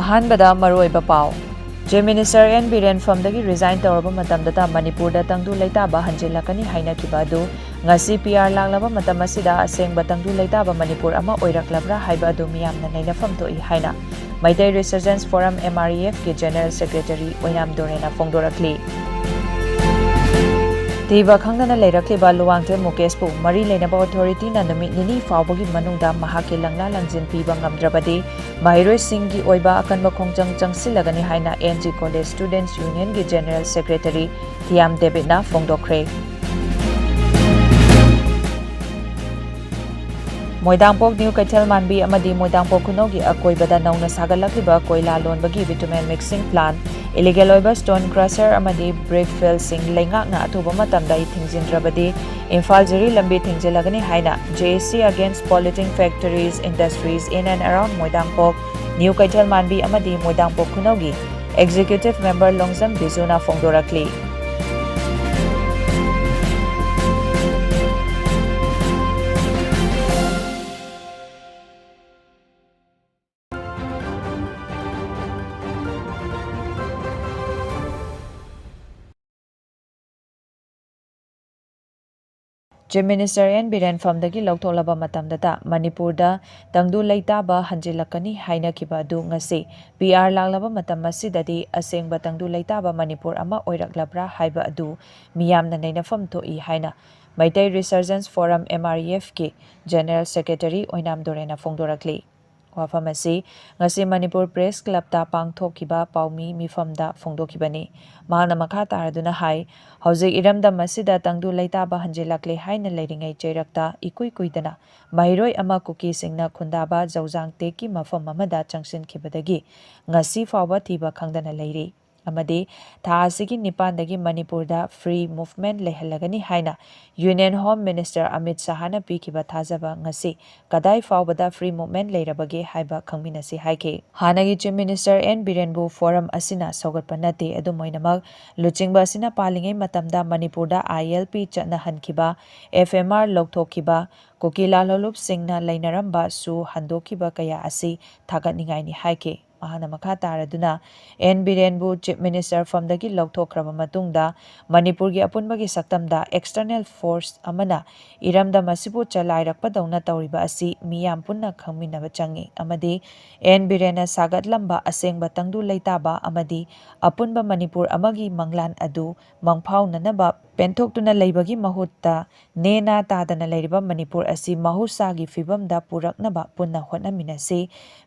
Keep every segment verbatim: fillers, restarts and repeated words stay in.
ꯑꯍꯥꯟꯕꯗ ꯃꯔꯨꯑꯣꯏꯕ ꯄꯥꯎ꯫ Chief Minister N Biren firmꯗꯒꯤ resign ꯇꯧꯔꯕ ꯃꯇꯝꯗꯇ ꯃꯅꯤꯄꯨꯔꯗ ꯇꯪꯗꯨ ꯂꯩꯇꯥꯕ ꯍꯟꯖꯤꯜꯂꯛꯀꯅꯤ ꯍꯥꯏꯅꯈꯤꯕ ꯑꯗꯨ ꯉꯁꯤ P R ꯂꯥꯛꯂꯕ ꯃꯇꯝ ꯑꯁꯤꯗ ꯑꯁꯦꯡꯕ ꯇꯪꯗꯨ ꯂꯩꯇꯥꯕ ꯃꯅꯤꯄꯨꯔ ꯑꯃ ꯑꯣꯏꯔꯛꯂꯕ꯭ꯔꯥ ꯍꯥꯏꯕ ꯑꯗꯨ ꯃꯤꯌꯥꯝꯅ ꯅꯩꯅꯐꯝ ꯊꯣꯛꯏ ꯍꯥꯏꯅ Meitei Resurgence Forum, M R E F, ꯀꯤ General Secretary ꯑꯣꯏꯅꯥꯝ ꯗꯣꯔꯦꯟꯅ ꯐꯣꯡꯗꯣꯔꯛꯂꯤ꯫ ꯊꯤꯕ ꯈꯪꯗꯅ ꯂꯩꯔꯛꯂꯤꯕ ꯂꯨꯋꯥꯡꯊꯦꯝ ꯃꯨꯀꯦꯁꯄꯨ ꯃꯔꯤ ꯂꯩꯅꯕ authorityꯅ ꯅꯨꯃꯤꯠ ꯅꯤꯅꯤ ꯐꯥꯎꯕꯒꯤ ꯃꯅꯨꯡꯗ ꯃꯍꯥꯛꯀꯤ ꯂꯪꯂꯥ ꯂꯪꯖꯤꯟ ꯄꯤꯕ ꯉꯝꯗ꯭ꯔꯕꯗꯤ ꯃꯍꯩꯔꯣꯏꯁꯤꯡꯒꯤ ꯑꯣꯏꯕ ꯑꯀꯟꯕ ꯈꯣꯡꯖꯪ ꯆꯪꯁꯤꯜꯂꯒꯅꯤ ꯍꯥꯏꯅ N G College Students Unionꯒꯤ General Secretary ꯊꯤꯌꯥꯝ ꯗꯦꯕꯤꯠꯅ ꯐꯣꯡꯗꯣꯛꯈ꯭ꯔꯦ꯫ ꯃꯣꯏꯗꯥꯡꯄꯣꯛ ꯅ꯭ꯌꯨ ꯀꯩꯊꯦꯜ ꯃꯥꯟꯕꯤ ꯑꯃꯗꯤ ꯃꯣꯏꯗꯥꯡꯄꯣꯛ ꯈꯨꯅꯧꯒꯤ ꯑꯀꯣꯏꯕꯗ ꯅꯧꯅ ꯁꯥꯒꯠꯂꯛꯂꯤꯕ ꯀꯣꯏꯂꯥ ꯂꯣꯟꯕꯒꯤ bitumen mixing plant, illegal ꯑꯣꯏꯕ stone crusher ꯑꯃꯗꯤ brick fillꯁꯤꯡ ꯂꯩꯉꯥꯛꯅ ꯑꯊꯨꯕ ꯃꯇꯝꯗ ꯊꯤꯡꯖꯤꯟꯗ꯭ꯔꯕꯗꯤ ꯏꯝꯐꯥꯜ ꯖꯤꯔꯤ ꯂꯝꯕꯤ ꯊꯤꯡꯖꯤꯜꯂꯒꯅꯤ ꯍꯥꯏꯅ J A C Against Polluting Factories, Industries in and Around Moidangpok, new Keithel Manbi ꯑꯃꯗꯤ ꯃꯣꯏꯗꯥꯡꯄꯣꯛ ꯈꯨꯅꯧꯒꯤ Executive Member Longjam ꯕꯤꯖꯨꯅ ꯐꯣꯡꯗꯣꯔꯛꯂꯤ꯫ Chief Minister N Biren firmꯗꯒꯤ ꯂꯧꯊꯣꯛꯂꯕ ꯃꯇꯝꯗꯇ ꯃꯅꯤꯄꯨꯔꯗ ꯇꯪꯗꯨ ꯂꯩꯇꯥꯕ ꯍꯟꯖꯤꯜꯂꯛꯀꯅꯤ ꯍꯥꯏꯅꯈꯤꯕ ꯑꯗꯨ ꯉꯁꯤ P R ꯂꯥꯛꯂꯕ ꯃꯇꯝ ꯑꯁꯤꯗꯗꯤ ꯑꯁꯦꯡꯕ ꯇꯪꯗꯨ ꯂꯩꯇꯥꯕ ꯃꯅꯤꯄꯨꯔ ꯑꯃ ꯑꯣꯏꯔꯛꯂꯕ꯭ꯔꯥ ꯍꯥꯏꯕ ꯑꯗꯨ ꯃꯤꯌꯥꯝꯅ ꯅꯩꯅꯐꯝ ꯊꯣꯛꯏ ꯍꯥꯏꯅ Meitei Resurgence Forum, M R E Fꯀꯤ General Secretary ꯑꯣꯏꯅꯥꯝ ꯗꯣꯔꯦꯟꯅ ꯐꯣꯡꯗꯣꯔꯛꯂꯤ꯫ ꯋꯥꯐꯝ ꯑꯁꯤ ꯉꯁꯤ ꯃꯅꯤꯄꯨꯔ Press Clubꯇ ꯄꯥꯡꯊꯣꯛꯈꯤꯕ ꯄꯥꯎꯃꯤ ꯃꯤꯐꯝꯗ ꯐꯣꯡꯗꯣꯛꯈꯤꯕꯅꯤ꯫ ꯃꯍꯥꯛꯅ ꯃꯈꯥ ꯇꯥꯔꯗꯨꯅ ꯍꯥꯏ, ꯍꯧꯖꯤꯛ ꯏꯔꯝꯗꯝ ꯑꯁꯤꯗ ꯇꯪꯗꯨ ꯂꯩꯇꯥꯕ ꯍꯟꯖꯤꯜꯂꯛꯂꯦ ꯍꯥꯏꯅ ꯂꯩꯔꯤꯉꯩ ꯆꯩꯔꯛꯇ ꯏꯀꯨꯏ ꯀꯨꯏꯗꯅ ꯃꯍꯩꯔꯣꯏ ꯑꯃ ꯀꯨꯀꯤꯁꯤꯡꯅ ꯈꯨꯟꯗꯥꯕ ꯖꯧꯖꯥꯡ ꯇꯦꯛꯀꯤ ꯃꯐꯝ ꯑꯃꯗ ꯆꯪꯁꯤꯟꯈꯤꯕꯗꯒꯤ ꯉꯁꯤ ꯐꯥꯎꯕ ꯊꯤꯕ ꯈꯪꯗꯅ ꯂꯩꯔꯤ ꯑꯃꯗꯤ ꯊꯥ ꯑꯁꯤꯒꯤ ꯅꯤꯄꯥꯟꯗꯒꯤ ꯃꯅꯤꯄꯨꯔꯗ free movement ꯂꯩꯍꯜꯂꯒꯅꯤ ꯍꯥꯏꯅ Union Home Minister ꯑꯃꯤꯠ ꯁꯍꯥꯅ ꯄꯤꯈꯤꯕ ꯊꯥꯖꯕ ꯉꯁꯤ ꯀꯗꯥꯏ ꯐꯥꯎꯕꯗ free movement ꯂꯩꯔꯕꯒꯦ ꯍꯥꯏꯕ ꯈꯪꯃꯤꯟꯅꯁꯤ ꯍꯥꯏꯈꯤ꯫ ꯍꯥꯟꯅꯒꯤ Chief Minister N ꯕꯤꯔꯦꯟꯕꯨ Forum ꯑꯁꯤꯅ ꯁꯧꯒꯠꯄ ꯅꯠꯇꯦ꯫ ꯑꯗꯨꯝ ꯑꯣꯏꯅꯃꯛ, ꯂꯨꯆꯤꯡꯕ ꯑꯁꯤꯅ ꯄꯥꯜꯂꯤꯉꯩ ꯃꯇꯝꯗ ꯃꯅꯤꯄꯨꯔꯗ I L P ꯆꯠꯅꯍꯟꯈꯤꯕ, F M R ꯂꯧꯊꯣꯛꯈꯤꯕ, ꯀꯨꯀꯤ ꯂꯥꯜꯍꯧꯂꯨꯞꯁꯤꯡꯅ ꯂꯩꯅꯔꯝꯕ ꯁꯨ ꯍꯟꯗꯣꯛꯈꯤꯕ ꯀꯌꯥ ꯑꯁꯤ ꯊꯥꯒꯠꯅꯤꯡꯉꯥꯏꯅꯤ ꯍꯥꯏꯈꯤ꯫ ꯃꯍꯥꯛꯅ ꯃꯈꯥ ꯇꯥꯔꯗꯨꯅ ꯑꯦꯟ ꯕꯤꯔꯦꯟꯕꯨ Chief Minister ꯐꯝꯗꯒꯤ ꯂꯧꯊꯣꯛꯈ꯭ꯔꯕ ꯃꯇꯨꯡꯗ ꯃꯅꯤꯄꯨꯔꯒꯤ ꯑꯄꯨꯟꯕꯒꯤ ꯁꯛꯇꯝꯗ external force ꯑꯃꯅ ꯏꯔꯝꯗꯝ ꯑꯁꯤꯕꯨ ꯆꯂꯥꯏꯔꯛꯄꯗꯧꯅ ꯇꯧꯔꯤꯕ ꯑꯁꯤ ꯃꯤꯌꯥꯝ ꯄꯨꯟꯅ ꯈꯪꯃꯤꯟꯅꯕ ꯆꯪꯏ ꯑꯃꯗꯤ ꯑꯦꯟ ꯕꯤꯔꯦꯟꯅ ꯁꯥꯒꯠꯂꯝꯕ ꯑꯁꯦꯡꯕ ꯇꯪꯗꯨ ꯂꯩꯇꯥꯕ ꯑꯃꯗꯤ ꯑꯄꯨꯟꯕ ꯃꯅꯤꯄꯨꯔ ꯑꯃꯒꯤ ꯃꯪꯂꯥꯟ ꯑꯗꯨ ꯃꯪꯐꯥꯎꯅꯅꯕ ꯄꯦꯟꯊꯣꯛꯇꯨꯅ ꯂꯩꯕꯒꯤ ꯃꯍꯨꯠꯇ ꯅꯦꯅꯥ ꯇꯥꯗꯅ ꯂꯩꯔꯤꯕ ꯃꯅꯤꯄꯨꯔ ꯑꯁꯤ ꯃꯍꯧꯁꯥꯒꯤ ꯐꯤꯕꯝꯗ ꯄꯨꯔꯛꯅꯕ ꯄꯨꯟꯅ ꯍꯣꯠꯅꯃꯤꯟꯅꯁꯤ꯫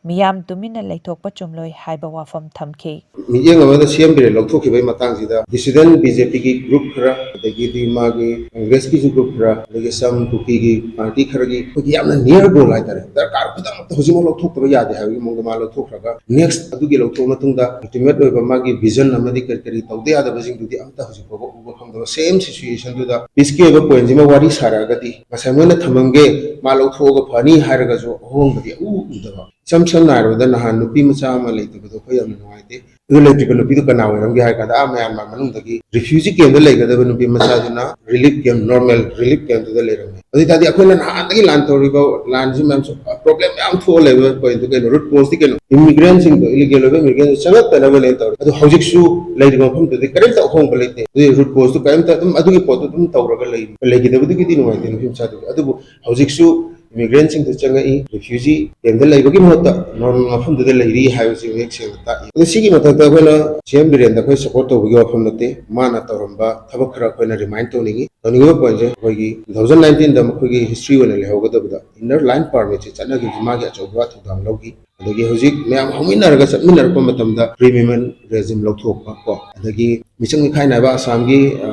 ꯃꯤꯌꯥꯝ ꯇꯨꯃꯤꯟꯅ ꯂꯩꯊꯣꯛꯄ ꯆꯨꯝꯂꯣꯏ ꯍꯥꯏꯕ ꯋꯥꯐꯝ ꯊꯝꯈꯤ꯫ ꯃꯤꯠꯌꯦꯡ ꯑꯃꯗ ꯁꯤ ꯑꯦꯝ ꯕꯤꯔꯦꯟ ꯂꯧꯊꯣꯛꯈꯤꯕꯒꯤ ꯃꯇꯥꯡꯁꯤꯗ dissident ꯕꯤ ꯖꯦ ꯄꯤꯒꯤ group ꯈꯔ, ꯑꯗꯒꯤꯗꯤ ꯃꯥꯒꯤ ꯀꯪꯒ꯭ꯔꯦꯁꯀꯤꯁꯨ group ꯈꯔ, ꯑꯗꯒꯤ ꯁꯝ ꯀꯨꯀꯤꯒꯤ party ꯈꯔꯒꯤ ꯑꯩꯈꯣꯏꯒꯤ ꯌꯥꯝꯅ near goal ꯍꯥꯏꯇꯥꯔꯦ, ꯗꯔꯀꯥꯔ ꯈꯨꯗꯛꯃꯛꯇ ꯍꯧꯖꯤꯛꯃꯛ ꯂꯧꯊꯣꯛꯇꯕ ꯌꯥꯗꯦ ꯍꯥꯏꯕꯒꯤ ꯃꯑꯣꯡꯗ ꯃꯥ ꯂꯧꯊꯣꯛꯈ꯭ꯔꯒ, next ꯑꯗꯨꯒꯤ ꯂꯧꯊꯣꯛꯑ ꯃꯇꯨꯡꯗ ultimate ꯑꯣꯏꯕ ꯃꯥꯒꯤ vision ꯑꯃꯗꯤ ꯀꯔꯤ ꯀꯔꯤ ꯇꯧꯗ ꯌꯥꯗꯕꯁꯤꯡꯗꯨꯗꯤ ꯑꯝꯇ ꯍꯧꯖꯤꯛ ꯐꯥꯎꯕ ꯎꯕ ꯐꯪꯗꯕ same situationꯗꯨꯗ peaceꯀꯤ ꯑꯣꯏꯕ pointꯁꯤꯃ ꯋꯥꯔꯤ ꯁꯥꯔꯛꯑꯒꯗꯤ ꯉꯁꯥꯏ ꯃꯣꯏꯅ ꯊꯝꯃꯝꯒꯦ, ꯃꯥ ꯂꯧꯊꯣꯛꯑꯒ ꯐꯅꯤ ꯍꯥꯏꯔꯒꯁꯨ ꯑꯍꯣꯡꯕꯗꯤ ꯑꯃꯨꯛ ꯎꯗꯕ꯫ ꯏꯁꯝ ꯁꯝꯅ ꯍꯥꯏꯔꯕꯗ ꯅꯍꯥꯟ ꯅꯨꯄꯤ ꯃꯆꯥ ꯑꯃ ꯂꯩꯇꯕꯗꯣ ꯑꯩꯈꯣꯏ ꯌꯥꯝꯅ ꯅꯨꯡꯉꯥꯏꯇꯦ꯫ ꯑꯗꯨ ꯂꯩꯇ꯭ꯔꯤꯕ ꯅꯨꯄꯤꯗꯨ ꯀꯅꯥ ꯑꯣꯏꯔꯝꯒꯦ ꯍꯥꯏ ꯀꯥꯟꯗ ꯑꯥ ꯃꯌꯥꯟꯃꯥꯔ ꯃꯅꯨꯡꯗꯒꯤ refugee campꯇ ꯂꯩꯒꯗꯕ ꯅꯨꯄꯤ ꯃꯆꯥꯗꯨꯅ relief camp, normal relief campꯇꯨꯗ ꯂꯩꯔꯝꯃꯦ꯫ ꯑꯗꯨ ꯑꯣꯏ ꯇꯥꯔꯗꯤ ꯑꯩꯈꯣꯏꯅ ꯅꯍꯥꯟꯗꯒꯤ ꯂꯥꯟ ꯇꯧꯔꯤꯕ ꯂꯥꯟꯁꯤ ꯃꯌꯥꯝꯁꯨ problem ꯃꯌꯥꯝ ꯊꯣꯛꯑ ꯂꯩꯕ pointꯇꯨ ꯀꯩꯅꯣ, root causeꯇꯤ ꯀꯩꯅꯣ, immigrantꯁꯤꯡꯗꯣ, illegal ꯑꯣꯏꯕ immigrantꯁꯤꯡ ꯆꯪꯉꯛꯇꯅꯕꯅꯦꯅ ꯇꯧꯔꯤ꯫ ꯑꯗꯨ ꯍꯧꯖꯤꯛꯁꯨ ꯂꯩꯔꯤꯕ ꯃꯐꯝꯗꯨꯗꯤ ꯀꯔꯤꯝꯇ ꯑꯍꯣꯡꯕ ꯂꯩꯇꯦ꯫ ꯑꯗꯨꯗꯤ root causeꯇꯨ ꯀꯔꯤꯝꯇ ꯑꯗꯨꯝ ꯑꯗꯨꯒꯤ ꯄꯣꯠꯇꯨ ꯑꯗꯨꯝ ꯇꯧꯔꯒ ꯂꯩ-, ꯂꯩꯈꯤꯗꯕꯗꯨꯒꯤꯗꯤ ꯅꯨꯡꯉꯥꯏꯇꯦ ꯅꯨꯄꯤ ꯃꯆꯥꯗꯨꯒꯤ꯫ ꯑꯗꯨꯕꯨ ꯍꯧꯖꯤꯛꯁꯨ immigrantꯁꯤꯡꯗꯨ ꯆꯪꯉꯛꯏ, refugee campꯇ ꯂꯩꯕꯒꯤ ꯃꯍꯨꯠꯇ normal ꯃꯐꯝꯗꯨꯗ ꯂꯩꯔꯤ ꯍꯥꯏꯕꯁꯤ ꯃꯌꯦꯛ ꯁꯦꯡꯅ ꯇꯥꯛꯏ꯫ ꯑꯗꯣ ꯁꯤꯒꯤ ꯃꯊꯛꯇ ꯑꯩꯈꯣꯏꯅ ꯁꯤ ꯑꯦꯝ ꯕꯤꯔꯦꯟꯗ ꯑꯩꯈꯣꯏ support ꯇꯧꯕꯒꯤ ꯋꯥꯐꯝ ꯅꯠꯇꯦ, ꯃꯥꯅ ꯇꯧꯔꯝꯕ ꯊꯕꯛ ꯈꯔ ꯑꯩꯈꯣꯏꯅ remind ꯇꯧꯅꯤꯡꯉꯤ꯫ ꯇꯧꯅꯤꯡꯉꯤꯕ pointꯁꯦ ꯑꯩꯈꯣꯏꯒꯤ two thousand nineteenꯗ ꯃꯈꯣꯏꯒꯤ history ꯑꯣꯏꯅ ꯂꯩꯍꯧꯒꯗꯕꯗ inner line permitꯁꯦ ꯆꯠꯅꯈꯤꯕꯁꯤ ꯃꯥꯒꯤ ꯑꯆꯧꯕ ꯊꯧꯗꯥꯡ ꯂꯧꯈꯤ꯫ ꯑꯗꯒꯤ ꯍꯧꯖꯤꯛ ꯃꯌꯥꯝ ꯍꯧꯃꯤꯟꯅꯔꯒ ꯆꯠꯃꯤꯟꯅꯔꯛꯄ ꯃꯇꯝꯗ criminal regime ꯂꯧꯊꯣꯛꯄ ꯀꯣ, ꯑꯗꯒꯤ ꯃꯤꯆꯪ ꯃꯤꯈꯥꯏ ꯅꯥꯏꯕ ꯑꯁꯥꯝꯒꯤ, ꯑ,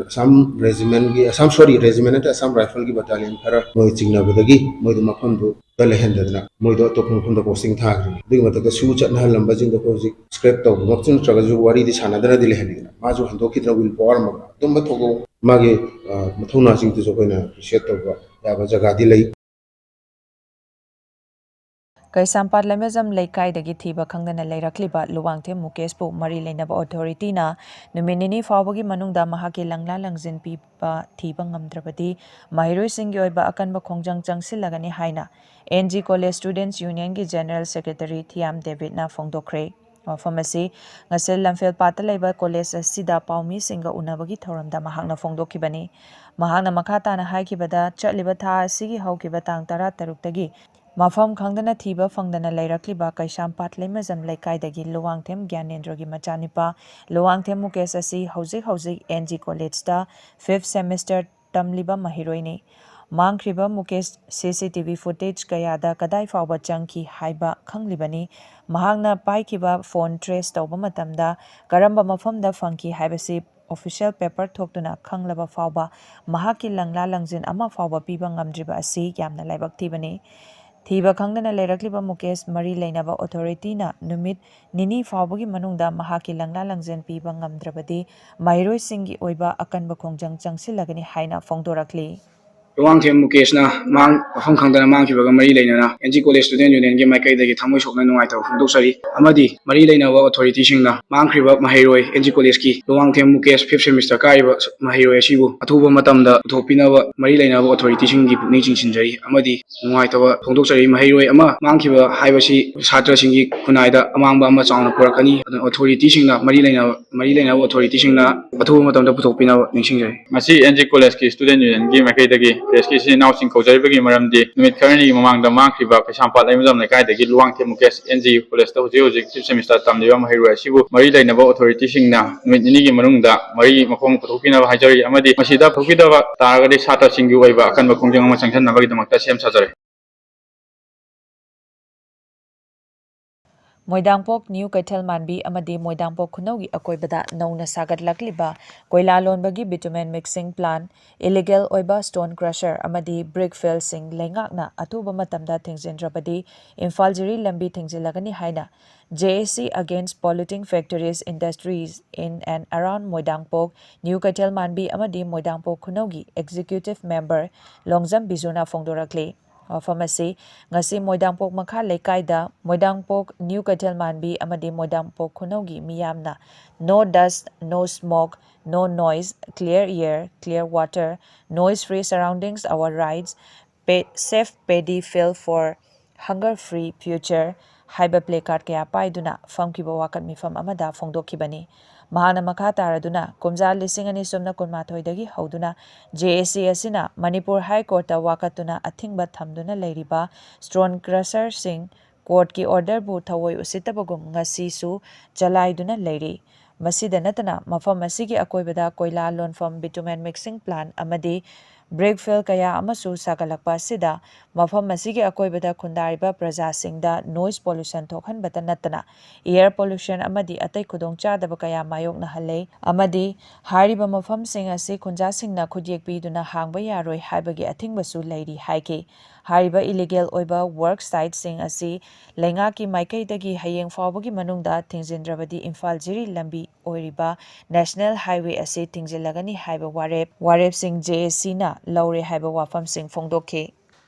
ꯑꯁꯥꯝ regimentꯀꯤ, ꯑꯁꯥꯝ, sorry, regiment ꯅꯠꯇꯦ, ꯑꯁꯥꯝ rifleꯒꯤ battalion ꯈꯔ ꯃꯣꯏ ꯆꯤꯡꯅꯕꯗꯒꯤ ꯃꯣꯏꯗꯣ ꯃꯐꯝꯗꯨꯗ ꯂꯩꯍꯟꯗꯗꯅ ꯃꯣꯏꯗꯣ ꯑꯇꯣꯞꯄ ꯃꯐꯝꯗ posting ꯊꯥꯈ꯭ꯔꯦ꯫ ꯑꯗꯨꯒꯤ ꯃꯊꯛꯇ ꯁꯨ ꯆꯠꯅꯍꯜꯂꯝꯕꯁꯤꯡꯗꯣ ꯑꯩꯈꯣꯏ ꯍꯧꯖꯤꯛ scrap ꯇꯧꯕꯃꯛꯁꯨ ꯅꯠꯇ꯭ꯔꯒꯁꯨ ꯋꯥꯔꯤꯗꯤ ꯁꯥꯟꯅꯗꯅꯗꯤ ꯂꯩꯍꯟꯅꯤꯡꯗꯅ ꯃꯥꯁꯨ ꯍꯟꯗꯣꯛꯈꯤꯗꯅ will power ꯑꯃꯒ ꯑꯗꯨꯝꯕ ꯊꯧꯗꯣꯛ ꯃꯥꯒꯤ, ꯑ, ꯃꯊꯧꯅꯥꯁꯤꯡꯗꯨꯁꯨ ꯑꯩꯈꯣꯏꯅ appreciate ꯇꯧꯕ ꯌꯥꯕ ꯖꯒꯥꯗꯤ ꯂꯩ꯫ ꯀꯩꯁꯥꯝꯄꯥꯠ ꯂꯩꯃꯖꯝ ꯂꯩꯀꯥꯏꯗꯒꯤ ꯊꯤꯕ ꯈꯪꯗꯅ ꯂꯩꯔꯛꯂꯤꯕ ꯂꯨꯋꯥꯡꯊꯦꯝ ꯃꯨꯀꯦꯁꯄꯨ ꯃꯔꯤ ꯂꯩꯅꯕ ꯑꯣꯊꯣꯔꯤꯇꯤꯅ ꯅꯨꯃꯤꯠ ꯅꯤꯅꯤ ꯐꯥꯎꯕꯒꯤ ꯃꯅꯨꯡꯗ ꯃꯍꯥꯛꯀꯤ ꯂꯪꯂꯥ ꯂꯪꯖꯤꯟ ꯄꯤꯕ ꯊꯤꯕ ꯉꯝꯗ꯭ꯔꯕꯗꯤ ꯃꯍꯩꯔꯣꯏꯁꯤꯡꯒꯤ ꯑꯣꯏꯕ ꯑꯀꯟꯕ ꯈꯣꯡꯖꯪ ꯆꯪꯁꯤꯜꯂꯒꯅꯤ ꯍꯥꯏꯅ ꯑꯦꯟ ꯖꯤ ꯀꯣꯂꯦꯖ ꯁ꯭ꯇꯨꯗꯦꯟꯠꯁ ꯌꯨꯅꯤꯌꯟꯒꯤ ꯖꯦꯅꯔꯦꯜ ꯁꯦꯀ꯭ꯔꯦꯇꯔꯤ ꯊꯤꯌꯥꯝ ꯗꯦꯕꯤꯗꯅ ꯐꯣꯡꯗꯣꯛꯈ꯭ꯔꯦ꯫ ꯋꯥꯐꯝ ꯑꯁꯤ ꯉꯁꯤꯜ ꯂꯝꯐꯦꯜ ꯄꯥꯠꯇ ꯂꯩꯕ ꯀꯣꯂꯦꯖ ꯑꯁꯤꯗ ꯄꯥꯎꯃꯤꯁꯤꯡꯒ ꯎꯅꯕꯒꯤ ꯊꯧꯔꯝꯗ ꯃꯍꯥꯛꯅ ꯐꯣꯡꯗꯣꯛꯈꯤꯕꯅꯤ꯫ ꯃꯍꯥꯛꯅ ꯃꯈꯥ ꯇꯥꯅ ꯍꯥꯏꯈꯤꯕꯗ, ꯆꯠꯂꯤꯕ ꯊꯥ ꯑꯁꯤꯒꯤ ꯍꯧꯈꯤꯕ ꯇꯥꯡ ꯇꯔꯥ ꯇꯔꯨꯛꯇꯒꯤ ꯃꯐꯝ ꯈꯪꯗꯅ ꯊꯤꯕ ꯐꯪꯗꯅ ꯂꯩꯔꯛꯂꯤꯕ ꯀꯩꯁꯥꯝꯄꯥꯠ ꯂꯩꯃꯖꯝ ꯂꯩꯀꯥꯏꯗꯒꯤ ꯂꯨꯋꯥꯡꯊꯦꯝ ꯒ꯭ꯌꯥꯅꯦꯟꯗ꯭ꯔꯒꯤ ꯃꯆꯥꯅꯤꯄꯥ ꯂꯨꯋꯥꯡꯊꯦꯝ ꯃꯨꯀꯦꯁ ꯑꯁꯤ ꯍꯧꯖꯤꯛ ꯍꯧꯖꯤꯛ ꯑꯦꯟ ꯖꯤ ꯀꯣꯂꯦꯖꯇ ꯐꯤꯐ ꯁꯦꯃꯤꯁꯇꯔ ꯇꯝꯂꯤꯕ ꯃꯍꯩꯔꯣꯏꯅꯤ꯫ ꯃꯥꯡꯈ꯭ꯔꯤꯕ ꯃꯨꯀꯦꯁ ꯁꯤ ꯁꯤ ꯇꯤ ꯚꯤ ꯐꯨꯇꯦꯖ ꯀꯌꯥꯗ ꯀꯗꯥꯏ ꯐꯥꯎꯕ ꯆꯪꯈꯤ ꯍꯥꯏꯕ ꯈꯪꯂꯤꯕꯅꯤ꯫ ꯃꯍꯥꯛꯅ ꯄꯥꯏꯈꯤꯕ ꯐꯣꯟ ꯇ꯭ꯔꯦꯁ ꯇꯧꯕ ꯃꯇꯝꯗ ꯀꯔꯝꯕ ꯃꯐꯝꯗ ꯐꯪꯈꯤ ꯍꯥꯏꯕꯁꯤ ꯑꯣꯐꯤꯁꯤꯌꯦꯜ ꯄꯦꯄꯔ ꯊꯣꯛꯇꯨꯅ ꯈꯪꯂꯕ ꯐꯥꯎꯕ ꯃꯍꯥꯛꯀꯤ ꯂꯪꯂꯥ ꯂꯪꯖꯤꯟ ꯑꯃ ꯐꯥꯎꯕ ꯄꯤꯕ ꯉꯝꯗ꯭ꯔꯤꯕ ꯑꯁꯤ ꯌꯥꯝꯅ ꯂꯥꯏꯕꯛ ꯊꯤꯕꯅꯤ꯫ ꯊꯤꯕ ꯈꯪꯗꯅ ꯂꯩꯔꯛꯂꯤꯕ ꯃꯨꯀꯦꯁ ꯃꯔꯤ ꯂꯩꯅꯕ ꯑꯣꯊꯣꯔꯤꯇꯤꯅ ꯅꯨꯃꯤꯠ ꯅꯤꯅꯤ ꯐꯥꯎꯕꯒꯤ ꯃꯅꯨꯡꯗ ꯃꯍꯥꯛꯀꯤ ꯂꯪꯂꯥ ꯂꯪꯖꯤꯟ ꯄꯤꯕ ꯉꯝꯗ꯭ꯔꯕꯗꯤ ꯃꯍꯩꯔꯣꯏꯁꯤꯡꯒꯤ ꯑꯣꯏꯕ ꯑꯀꯟꯕ ꯈꯣꯡꯖꯪ ꯆꯪꯁꯤꯜꯂꯒꯅꯤ ꯍꯥꯏꯅ ꯐꯣꯡꯗꯣꯔꯛꯂꯤ꯫ ꯂꯨꯋꯥꯡꯊꯦꯝ ꯃꯨꯀꯦꯁꯅ ꯃꯥꯡ-, ꯃꯐꯝ ꯈꯪꯗꯅ ꯃꯥꯡꯈꯤꯕꯒ ꯃꯔꯤ ꯂꯩꯅꯅ ꯑꯦꯟ ꯖꯤ ꯀꯣꯂꯦꯖ ꯁ꯭ꯇꯨꯗꯦꯟꯠ ꯌꯨꯅꯤꯌꯟꯒꯤ ꯃꯥꯏꯀꯩꯗꯒꯤ ꯊꯃꯣꯏ ꯁꯣꯛꯅ ꯅꯨꯡꯉꯥꯏꯇꯕ ꯐꯣꯡꯗꯣꯛꯆꯔꯤ ꯑꯃꯗꯤ ꯃꯔꯤ ꯂꯩꯅꯕ ꯑꯣꯊꯣꯔꯤꯇꯤꯁꯤꯡꯅ ꯃꯥꯡꯈ꯭ꯔꯤꯕ ꯃꯍꯩꯔꯣꯏ ꯑꯦꯟ ꯖꯤ ꯀꯣꯂꯦꯖꯀꯤ ꯂꯨꯋꯥꯡꯊꯦꯝ ꯃꯨꯀꯦꯁ ꯐꯤꯐ ꯁꯦꯃꯤꯁꯇꯔ ꯀꯥꯔꯤꯕ ꯃꯍꯩꯔꯣꯏ ꯑꯁꯤꯕꯨ ꯑꯊꯨꯕ ꯃꯇꯝꯗ ꯄꯨꯊꯣꯛꯄꯤꯅꯕ ꯃꯔꯤ ꯂꯩꯅꯕ ꯑꯣꯊꯣꯔꯤꯇꯤꯁꯤꯡꯒꯤ ꯄꯨꯛꯅꯤꯡ ꯆꯤꯡꯁꯤꯟꯖꯔꯤ ꯑꯃꯗꯤ ꯅꯨꯡꯉꯥꯏꯇꯕ ꯐꯣꯡꯗꯣꯛꯆꯔꯤ꯫ ꯃꯍꯩꯔꯣꯏ ꯑꯃ ꯃꯥꯡꯈꯤꯕ ꯍꯥꯏꯕꯁꯤ ꯁꯥꯇ꯭ꯔꯁꯤꯡꯒꯤ ꯈꯨꯟꯅꯥꯏꯗ ꯑꯃꯥꯡꯕ ꯑꯃ ꯆꯥꯎꯅ ꯄꯨꯔꯛꯀꯅꯤ꯫ ꯑꯗꯨꯅ ꯑꯣꯊꯣꯔꯤꯇꯤꯁꯤꯡꯅ ꯃꯔꯤ ꯂꯩꯅꯕ, ꯃꯔꯤ ꯂꯩꯅꯕ ꯑꯣꯊꯣꯔꯤꯇꯤꯁꯤꯡꯅ ꯑꯊꯨꯕ ꯃꯇꯝꯗ ꯄꯨꯊꯣꯛꯄꯤꯅꯕ ꯅꯤꯡꯁꯤꯡꯖꯔꯤ꯫ ꯉꯁꯤ ꯑꯦꯟ ꯖꯤ ꯀꯣꯂꯦꯖꯀꯤ ꯁ꯭ꯇꯨꯗꯦꯟꯠ ꯌꯨꯅꯤꯌꯟꯒꯤ ꯃꯥꯏꯀꯩꯗꯒꯤ ꯄ꯭ꯔꯦꯁꯀꯤ ꯏꯆꯤꯟ ꯏꯅꯥꯎꯁꯤꯡ ꯀꯧꯖꯔꯤꯕꯒꯤ ꯃꯔꯝꯗꯤ ꯅꯨꯃꯤꯠ ꯈꯔꯅꯤꯒꯤ ꯃꯃꯥꯡꯗ ꯃꯥꯡꯈꯤꯕ ꯀꯩꯁꯥꯝꯄꯥꯠ ꯂꯩꯃꯖꯝ ꯂꯩꯀꯥꯏꯗꯒꯤ ꯂꯨꯋꯥꯡꯊꯦꯝ ꯃꯨꯀꯦꯁ ꯑꯦꯟ ꯖꯤ ꯀꯣꯂꯦꯖꯇ ꯍꯧꯖꯤꯛ ꯍꯧꯖꯤꯛ ꯐꯤꯐ ꯁꯦꯃꯤꯁꯇꯔ ꯇꯝꯂꯤꯕ ꯃꯍꯩꯔꯣꯏ ꯑꯁꯤꯕꯨ ꯃꯔꯤ ꯂꯩꯅꯕ ꯑꯣꯊꯣꯔꯤꯇꯤꯁꯤꯡꯅ ꯅꯨꯃꯤꯠ ꯅꯤꯅꯤꯒꯤ ꯃꯅꯨꯡꯗ ꯃꯔꯤ ꯃꯈꯣꯡ ꯄꯨꯊꯣꯛꯄꯤꯅꯕ ꯍꯥꯏꯖꯔꯤ ꯑꯃꯗꯤ ꯃꯁꯤꯗ ꯄꯨꯊꯣꯛꯄꯤꯗꯕ ꯇꯥꯔꯒꯗꯤ ꯁꯥꯇ꯭ꯔꯁꯤꯡꯒꯤ ꯑꯣꯏꯕ ꯑꯀꯟꯕ ꯈꯣꯡꯖꯪ ꯑꯃ ꯆꯪꯁꯤꯟꯅꯕꯒꯤꯗꯃꯛꯇ ꯁꯦꯝ ꯁꯥꯖꯔꯦ꯫ ꯃꯣꯏꯗꯥꯡꯄꯣꯛ ꯅ꯭ꯌꯨ ꯀꯩꯊꯦꯜ ꯃꯥꯟꯕꯤ ꯑꯃꯗꯤ ꯃꯣꯏꯗꯥꯡꯄꯣꯛ ꯈꯨꯅꯧꯒꯤ ꯑꯀꯣꯏꯕꯗ ꯅꯧꯅ ꯁꯥꯒꯠꯂꯛꯂꯤꯕ ꯀꯣꯏꯂꯥ ꯂꯣꯟꯕꯒꯤ bitumen mixing plant, illegal ꯑꯣꯏꯕ stone crusher ꯑꯃꯗꯤ brick fieldꯁꯤꯡ ꯂꯩꯉꯥꯛꯅ ꯑꯊꯨꯕ ꯃꯇꯝꯗ ꯊꯤꯡꯖꯤꯟꯗ꯭ꯔꯕꯗꯤ ꯏꯝꯐꯥꯜ ꯖꯤꯔꯤ ꯂꯝꯕꯤ ꯊꯤꯡꯖꯤꯜꯂꯒꯅꯤ ꯍꯥꯏꯅ J A C Against Polluting Factories Industries in and Around Moidangpok, new Keithel Manbi ꯑꯃꯗꯤ ꯃꯣꯏꯗꯥꯡꯄꯣꯛ ꯈꯨꯅꯧꯒꯤ executive member ꯂꯣꯡꯖꯝ ꯕꯤꯖꯨꯅ ꯐꯣꯡꯗꯣꯔꯛꯂꯤ꯫ ꯃꯐꯝ ꯑꯁꯤ ꯉꯁꯤ ꯃꯣꯏꯗꯥꯡꯄꯣꯛ ꯃꯈꯥ ꯂꯩꯀꯥꯏꯗ ꯃꯣꯏꯗꯥꯡꯄꯣꯛ ꯅ꯭ꯌꯨ ꯀꯩꯊꯦꯜ ꯃꯥꯟꯕꯤ ꯑꯃꯗꯤ ꯃꯣꯏꯗꯥꯡꯄꯣꯛ ꯈꯨꯅꯧꯒꯤ ꯃꯤꯌꯥꯝꯅ "No dust, no smoke, no noise, clear air, clear water, noise free surroundings, our rights, pa- safe paddy field for hunger free future" ꯍꯥꯏꯕ placard ꯀꯌꯥ ꯄꯥꯏꯗꯨꯅ ꯐꯝꯈꯤꯕ ꯋꯥꯀꯠ ꯃꯤꯐꯝ ꯑꯃꯗ ꯐꯣꯡꯗꯣꯛꯈꯤꯕꯅꯤ꯫ ꯃꯍꯥꯛꯅ ꯃꯈꯥ ꯇꯥꯔꯗꯨꯅ ꯀꯨꯝꯖꯥ ꯂꯤꯁꯤꯡ ꯑꯅꯤ ꯁꯨꯞꯅ ꯀꯨꯟꯃꯥꯊꯣꯏꯗꯒꯤ ꯍꯧꯗꯨꯅ J A C ꯑꯁꯤꯅ ꯃꯅꯤꯄꯨꯔ ꯍꯥꯏ ꯀꯣꯔꯠꯇ ꯋꯥꯀꯠꯇꯨꯅ ꯑꯊꯤꯡꯕ ꯊꯝꯗꯨꯅ ꯂꯩꯔꯤꯕ stone crusherꯁꯤꯡ ꯀꯣꯔꯠꯀꯤ orderꯕꯨ ꯊꯑꯣꯏ ꯎꯁꯤꯠꯇꯕꯒꯨꯝ ꯉꯁꯤꯁꯨ ꯆꯂꯥꯏꯗꯨꯅ ꯂꯩꯔꯤ꯫ ꯃꯁꯤꯗ ꯅꯠꯇꯅ ꯃꯐꯝ ꯑꯁꯤꯒꯤ ꯑꯀꯣꯏꯕꯗ ꯀꯣꯏꯂꯥ ꯂꯣꯟꯐꯝ, bitumen mixing plant ꯑꯃꯗꯤ brick field ꯀꯌꯥ ꯑꯃꯁꯨ ꯁꯥꯒꯠꯂꯛꯄ ꯑꯁꯤꯗ ꯃꯐꯝ ꯑꯁꯤꯒꯤ ꯑꯀꯣꯏꯕꯗ ꯈꯨꯟꯗꯥꯔꯤꯕ ꯄ꯭ꯔꯖꯥꯁꯤꯡꯗ noise pollution ꯊꯣꯛꯍꯟꯕꯇ ꯅꯠꯇꯅ air pollution ꯑꯃꯗꯤ ꯑꯇꯩ ꯈꯨꯗꯣꯡꯆꯥꯗꯕ ꯀꯌꯥ ꯃꯥꯌꯣꯛꯅꯍꯜꯂꯦ ꯑꯃꯗꯤ ꯍꯥꯏꯔꯤꯕ ꯃꯐꯝꯁꯤꯡ ꯑꯁꯤ ꯈꯨꯟꯖꯥꯁꯤꯡꯅ ꯈꯨꯠꯌꯦꯛ ꯄꯤꯗꯨꯅ ꯍꯥꯡꯕ ꯌꯥꯔꯣꯏ ꯍꯥꯏꯕꯒꯤ ꯑꯊꯤꯡꯕꯁꯨ ꯂꯩꯔꯤ ꯍꯥꯏꯈꯤ꯫ ꯍꯥꯏꯔꯤꯕ illegal ꯑꯣꯏꯕ work siteꯁꯤꯡ ꯑꯁꯤ ꯂꯩꯉꯥꯛꯀꯤ ꯃꯥꯏꯀꯩꯗꯒꯤ ꯍꯌꯦꯡ ꯐꯥꯎꯕꯒꯤ ꯃꯅꯨꯡꯗ ꯊꯤꯡꯖꯤꯟꯗ꯭ꯔꯕꯗꯤ ꯏꯝꯐꯥꯜ ꯖꯤꯔꯤ ꯂꯝꯕꯤ ꯑꯣꯏꯔꯤꯕ National Highway ꯑꯁꯤ ꯊꯤꯡꯖꯤꯜꯂꯒꯅꯤ ꯍꯥꯏꯕ ꯋꯥꯔꯦꯞ, ꯋꯥꯔꯦꯞꯁꯤꯡ J A Cꯅ ꯂꯧꯔꯦ ꯍꯥꯏꯕ ꯋꯥꯐꯝꯁꯤꯡ ꯐꯣꯡꯗꯣꯛꯈꯤ꯫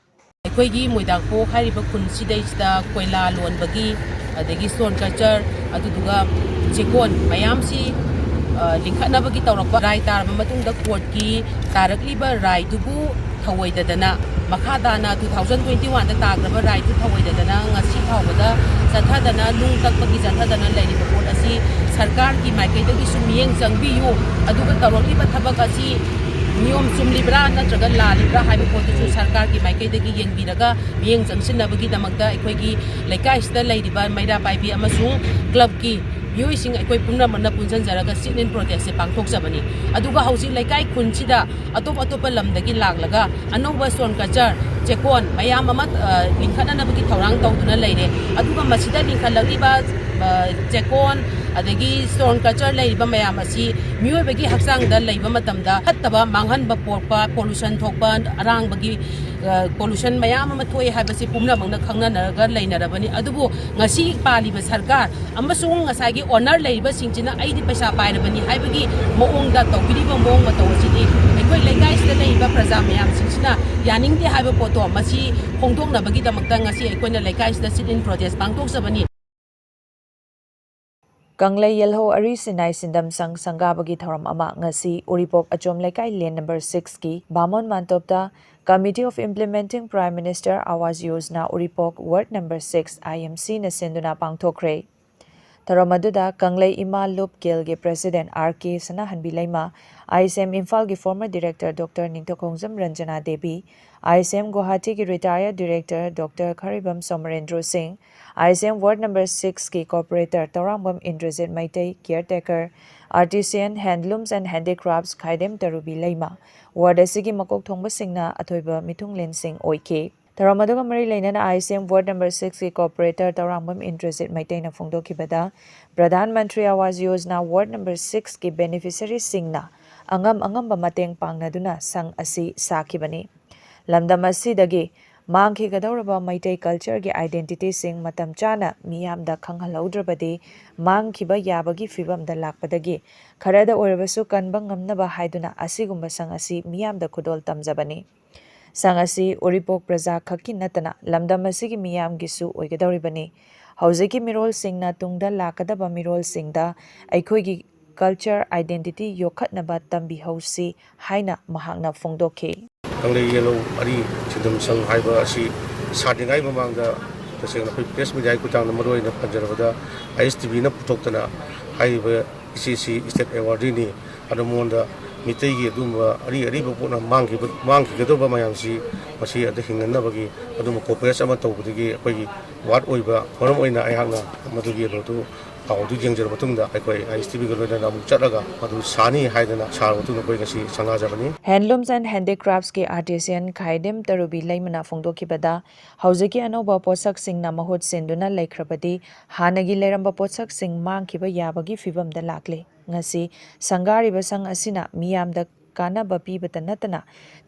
ꯑꯩꯈꯣꯏꯒꯤ ꯃꯣꯏꯗꯥꯡꯄꯣꯛ ꯍꯥꯏꯔꯤꯕ ꯈꯨꯟꯁꯤꯗꯩꯁꯤꯗ ꯀꯣꯏꯂꯥ ꯂꯣꯟꯕꯒꯤ, ꯑꯗꯒꯤ stone crusher, ꯑꯗꯨꯗꯨꯒ ꯆꯦꯛꯀꯣꯟ ꯃꯌꯥꯝꯁꯤ, ꯑ, ꯂꯤꯡꯈꯠꯅꯕꯒꯤ ꯇꯧꯔꯛꯄ ꯔꯥꯏ ꯇꯥꯔꯕ ꯃꯇꯨꯡꯗ ꯀꯣꯔꯠꯀꯤ ꯇꯥꯔꯛꯂꯤꯕ ꯔꯥꯏꯗꯨꯕꯨ ꯊꯧꯑꯣꯏꯗꯗꯅ ꯃꯈꯥ ꯇꯥꯅ two thousand twenty oneꯗ ꯇꯥꯈ꯭ꯔꯕ ꯔꯥꯏꯗꯨ ꯊꯧꯑꯣꯏꯗꯗꯅ ꯉꯁꯤ ꯐꯥꯎꯕꯗ ꯆꯠꯊꯗꯅ, ꯅꯨꯡ ꯇꯛꯄꯒꯤ ꯆꯠꯊꯗꯅ ꯂꯩꯔꯤꯕ ꯄꯣꯠ ꯑꯁꯤ ꯁꯔꯀꯥꯔꯒꯤ ꯃꯥꯏꯀꯩꯗꯒꯤꯁꯨ ꯃꯤꯠꯌꯦꯡ ꯆꯪꯕꯤꯌꯨ, ꯑꯗꯨꯒ ꯇꯧꯔꯛꯂꯤꯕ ꯊꯕꯛ ꯑꯁꯤ ꯅꯤꯌꯣꯝ ꯆꯨꯝꯂꯤꯕ꯭ꯔꯥ ꯅꯠꯇ꯭ꯔꯒ ꯂꯥꯜꯂꯤꯕ꯭ꯔꯥ ꯍꯥꯏꯕ ꯄꯣꯠꯇꯨꯁꯨ ꯁꯔꯀꯥꯔꯒꯤ ꯃꯥꯏꯀꯩꯗꯒꯤ ꯌꯦꯡꯕꯤꯔꯒ ꯃꯤꯠꯌꯦꯡ ꯆꯪꯁꯤꯟꯅꯕꯒꯤꯗꯃꯛꯇ ꯑꯩꯈꯣꯏꯒꯤ ꯂꯩꯀꯥꯏꯁꯤꯗ ꯂꯩꯔꯤꯕ ꯃꯩꯔꯥ ꯄꯥꯏꯕꯤ ꯑꯃꯁꯨꯡ clubꯀꯤ ꯃꯤꯑꯣꯏꯁꯤꯡ ꯑꯩꯈꯣꯏ ꯄꯨꯝꯅꯃꯛꯅ ꯄꯨꯟꯁꯤꯟꯖꯔꯒ sit-in protestꯁꯦ ꯄꯥꯡꯊꯣꯛꯆꯕꯅꯤ꯫ ꯑꯗꯨꯒ ꯍꯧꯖꯤꯛ ꯂꯩꯀꯥꯏ ꯈꯨꯟꯁꯤꯗ ꯑꯇꯣꯞ ꯑꯇꯣꯞꯄ ꯂꯝꯗꯒꯤ ꯂꯥꯛꯂꯒ ꯑꯅꯧꯕ stone crusher, ꯆꯦꯛꯀꯣꯟ ꯃꯌꯥꯝ ꯑꯃ, ꯑ, ꯂꯤꯡꯈꯠꯅꯅꯕꯒꯤ ꯊꯧꯔꯥꯡ ꯇꯧꯗꯨꯅ ꯂꯩꯔꯦ꯫ ꯑꯗꯨꯒ ꯃꯁꯤꯗ ꯂꯤꯡꯈꯠꯂꯛꯂꯤꯕ ꯆꯦꯀꯣꯟ, ꯑꯗꯒꯤ ꯁ꯭ꯇꯣꯟ ꯀꯜꯆꯔ ꯂꯩꯔꯤꯕ ꯃꯌꯥꯝ ꯑꯁꯤ ꯃꯤꯑꯣꯏꯕꯒꯤ ꯍꯛꯆꯥꯡꯗ ꯂꯩꯕ ꯃꯇꯝꯗ ꯐꯠꯇꯕ, ꯃꯥꯡꯍꯟꯕ ꯄꯣꯛꯄ, ꯄꯣꯂꯨꯁꯟ ꯊꯣꯛꯄ, ꯑꯔꯥꯡꯕꯒꯤ ꯄꯣꯂꯨꯁꯟ ꯃꯌꯥꯝ ꯑꯃ ꯊꯣꯛꯑꯦ ꯍꯥꯏꯕꯁꯤ ꯄꯨꯝꯅꯃꯛꯅ ꯈꯪꯅꯔꯒ ꯂꯩꯅꯔꯕꯅꯤ꯫ ꯑꯗꯨꯕꯨ ꯉꯁꯤ ꯄꯥꯜꯂꯤꯕ ꯁꯔꯀꯥꯔ ꯑꯃꯁꯨꯡ ꯉꯁꯥꯏꯒꯤ ꯑꯣꯅꯔ ꯂꯩꯔꯤꯕꯁꯤꯡꯁꯤꯅ ꯑꯩꯗꯤ ꯄꯩꯁꯥ ꯄꯥꯏꯔꯕꯅꯤ ꯍꯥꯏꯕꯒꯤ ꯃꯑꯣꯡꯗ ꯇꯧꯕꯤꯔꯤꯕ ꯃꯑꯣꯡ ꯃꯇꯧ ꯑꯁꯤꯗꯤ ꯑꯩꯈꯣꯏ ꯂꯩꯀꯥꯏꯁꯤꯗ ꯂꯩꯔꯤꯕ ꯄ꯭ꯔꯖꯥ ꯃꯌꯥꯝꯁꯤꯡꯁꯤꯅ ꯌꯥꯅꯤꯡꯗꯦ ꯍꯥꯏꯕ ꯄꯣꯠꯇꯣ ꯃꯁꯤ ꯐꯣꯡꯗꯣꯛꯅꯕꯒꯤꯗꯃꯛꯇ ꯉꯁꯤ ꯑꯩꯈꯣꯏꯅ ꯂꯩꯀꯥꯏꯁꯤꯗ sit in protest ꯄꯥꯡꯊꯣꯛꯆꯕꯅꯤ꯫ ꯀꯪꯂꯩ ꯌꯦꯜꯍꯧ ꯑꯔꯤ ꯁꯤꯟꯅꯥꯏ ꯁꯤꯟꯗꯝ ꯁꯪ ꯁꯪꯒꯥꯕꯒꯤ ꯊꯧꯔꯝ ꯑꯃ ꯉꯁꯤ ꯎꯔꯤꯄꯣꯛ ꯑꯆꯣꯝ ꯂꯩꯀꯥꯏ ꯂꯦꯟ ꯅꯝꯕꯔ ꯁꯤꯛꯁꯀꯤ ꯕꯥꯃꯣꯟ ꯃꯥꯟꯇꯣꯞꯇ Committee of Implementing Prime Minister Awas Yojana ꯎꯔꯤꯄꯣꯛ ward number six, I M C ꯅ ꯁꯤꯟꯗꯨꯅ ꯄꯥꯡꯊꯣꯛꯈ꯭ꯔꯦ꯫ ꯊꯧꯔꯝ ꯑꯗꯨꯗ ꯀꯪꯂꯩ ꯏꯃꯥ ꯂꯨꯞ ꯀꯦꯜꯒꯤ president R K Sanahanbi Leima, I S M ꯏꯝꯐꯥꯜꯒꯤ former director doctor Ningthoukhongjam Ranjana Devi, I S M ꯒꯨꯋꯥꯍꯥꯇꯤꯒꯤ retired director doctor Kharibam Somorendro Singh, I S M ward number ꯁꯤꯛꯁꯀꯤ cooperator Tourangbam Indrajit Meitei, care ꯇꯦꯀꯔ, Artisan Handlooms and Handicrafts ꯈꯥꯏꯗꯦꯝ ꯇꯔꯨꯕꯤ ꯂꯩꯃ, ꯋꯥꯔꯗ ꯑꯁꯤꯒꯤ ꯃꯀꯣꯛ ꯊꯣꯡꯕꯁꯤꯡꯅ ꯑꯊꯣꯏꯕ ꯃꯤꯊꯨꯡꯂꯦꯟꯁꯤꯡ ꯑꯣꯏꯈꯤ꯫ ꯊꯧꯔꯝ ꯑꯗꯨꯒ ꯃꯔꯤ ꯂꯩꯅꯅ I S M ward number ꯁꯤꯛꯁꯀꯤ ꯀꯣꯑꯣꯄꯔꯦꯇꯔ ꯇꯧꯔꯥꯡꯕꯝ ꯏꯟꯗ꯭ꯔꯖꯤꯠ ꯃꯩꯇꯩꯅ ꯐꯣꯡꯗꯣꯛꯈꯤꯕꯗ, ꯄ꯭ꯔꯙꯥꯟ ꯃꯟꯇ꯭ꯔꯤ ꯑꯋꯥꯁ ꯌꯣꯖꯅꯥ ꯋꯥꯔꯗ ꯅꯝꯕꯔ ꯁꯤꯛꯁꯀꯤ ꯕꯦꯅꯤꯐꯤꯁꯔꯤꯁꯤꯡꯅ ꯑꯉꯝ ꯑꯉꯝꯕ ꯃꯇꯦꯡ ꯄꯥꯡꯅꯗꯨꯅ ꯁꯪ ꯑꯁꯤ ꯁꯥꯈꯤꯕꯅꯤ꯫ ꯂꯝꯗꯝ ꯑꯁꯤꯗꯒꯤ ꯃꯥꯡꯈꯤꯒꯗꯧꯔꯕ ꯃꯩꯇꯩ ꯀꯜꯆꯔꯒꯤ ꯑꯥꯏꯗꯦꯟꯇꯤꯇꯤꯁꯤꯡ ꯃꯇꯝ ꯆꯥꯅ ꯃꯤꯌꯥꯝꯗ ꯈꯪꯍꯜꯍꯧꯗ꯭ꯔꯕꯗꯤ ꯃꯥꯡꯈꯤꯕ ꯌꯥꯕꯒꯤ ꯐꯤꯕꯝꯗ ꯂꯥꯛꯄꯗꯒꯤ ꯈꯔꯗ ꯑꯣꯏꯔꯕꯁꯨ ꯀꯟꯕ ꯉꯝꯅꯕ ꯍꯥꯏꯗꯨꯅ ꯑꯁꯤꯒꯨꯝꯕ ꯁꯪ ꯑꯁꯤ ꯃꯤꯌꯥꯝꯗ ꯈꯨꯗꯣꯜ ꯇꯝꯖꯕꯅꯤ꯫ ꯁꯪ ꯑꯁꯤ ꯎꯔꯤꯄꯣꯛ ꯄ꯭ꯔꯖꯥ ꯈꯛꯀꯤ ꯅꯠꯇꯅ ꯂꯝꯗꯝ ꯑꯁꯤꯒꯤ ꯃꯤꯌꯥꯝꯒꯤꯁꯨ ꯑꯣꯏꯒꯗꯧꯔꯤꯕꯅꯤ꯫ ꯍꯧꯖꯤꯛꯀꯤ ꯃꯤꯔꯣꯜꯁꯤꯡꯅ ꯇꯨꯡꯗ ꯂꯥꯛꯀꯗꯕ ꯃꯤꯔꯣꯜꯁꯤꯡꯗ ꯑꯩꯈꯣꯏꯒꯤ ꯀꯜꯆꯔ ꯑꯥꯏꯗꯦꯟꯇꯤꯇꯤ ꯌꯣꯛꯈꯠꯅꯕ ꯇꯝꯕꯤꯍꯧꯁꯤ ꯍꯥꯏꯅ ꯃꯍꯥꯛꯅ ꯐꯣꯡꯗꯣꯛꯈꯤ꯫ ꯀꯪꯂꯩ ꯌꯦꯜꯍꯧ ꯑꯔꯤ ꯁꯤꯟꯗꯝ ꯁꯪ ꯍꯥꯏꯕ ꯑꯁꯤ ꯁꯥꯗ꯭ꯔꯤꯉꯩ ꯃꯃꯥꯡꯗ ꯇꯁꯦꯡꯅ ꯑꯩꯈꯣꯏ ꯄ꯭ꯔꯦꯁ ꯃꯤꯗꯤꯌꯥꯒꯤ ꯈꯨꯠꯊꯥꯡꯗ ꯃꯔꯨꯑꯣꯏꯅ ꯄꯟꯖꯔꯕꯗ ꯑꯥꯏ ꯑꯦꯁ ꯇꯤ ꯚꯤꯅ ꯄꯨꯊꯣꯛꯇꯅ ꯍꯥꯏꯔꯤꯕ ꯏꯆꯦꯁꯤ ꯁ꯭ꯇꯦꯠ ꯑꯦꯋꯥꯔꯗꯤꯅꯤ꯫ ꯑꯗꯣ ꯃꯉꯣꯟꯗ ꯃꯤꯇꯩꯒꯤ ꯑꯗꯨꯒꯨꯝꯕ ꯑꯔꯤ ꯑꯔꯤꯕ ꯄꯣꯠꯅ ꯃꯥꯡꯈꯤꯕ, ꯃꯥꯡꯈꯤꯒꯗꯧꯕ ꯃꯌꯥꯝꯁꯤ ꯃꯁꯤ ꯑꯗ ꯍꯤꯡꯍꯟꯅꯕꯒꯤ ꯑꯗꯨꯝꯕ ꯀꯣꯄꯔꯦꯁ ꯑꯃ ꯇꯧꯕꯗꯒꯤ ꯑꯩꯈꯣꯏꯒꯤ ꯋꯥꯔꯗ ꯑꯣꯏꯕ ꯃꯔꯝ ꯑꯣꯏꯅ ꯑꯩꯍꯥꯛꯅ ꯃꯗꯨꯒꯤ ꯑꯗꯨ ꯄꯥꯎꯗꯨ ꯌꯦꯡꯖꯔꯕ ꯃꯇꯨꯡꯗ ꯑꯩꯈꯣꯏ ꯑꯥꯏ ꯑꯦꯁ ꯇꯤ ꯚꯤꯒ ꯂꯣꯏꯅꯅ ꯑꯃꯨꯛ ꯆꯠꯂꯒ ꯃꯗꯨ ꯁꯥꯅꯤ ꯍꯥꯏꯗꯅ ꯁꯥꯔ ꯃꯇꯨꯡꯗ ꯑꯩꯈꯣꯏ ꯉꯁꯤ ꯁꯪꯒꯥꯖꯕꯅꯤ꯫ Handlooms and Handicraftsꯀꯤ artisan ꯈꯥꯏꯗꯦꯝ ꯇꯔꯨꯕꯤ ꯂꯩꯃꯅ ꯐꯣꯡꯗꯣꯛꯈꯤꯕꯗ, ꯍꯧꯖꯤꯛꯀꯤ ꯑꯅꯧꯕ ꯄꯣꯠꯁꯛꯁꯤꯡꯅ ꯃꯍꯨꯠ ꯁꯤꯟꯗꯨꯅ ꯂꯩꯈ꯭ꯔꯕꯗꯤ ꯍꯥꯟꯅꯒꯤ ꯂꯩꯔꯝꯕ ꯄꯣꯠꯁꯛꯁꯤꯡ ꯃꯥꯡꯈꯤꯕ ꯌꯥꯕꯒꯤ ꯐꯤꯕꯝꯗ ꯂꯥꯛꯂꯦ꯫ ꯉꯁꯤ ꯁꯪꯒꯥꯔꯤꯕ ꯁꯪ ꯑꯁꯤꯅ ꯃꯤꯌꯥꯝꯗ ꯀꯥꯟꯅꯕ ꯄꯤꯕꯇ ꯅꯠꯇꯅ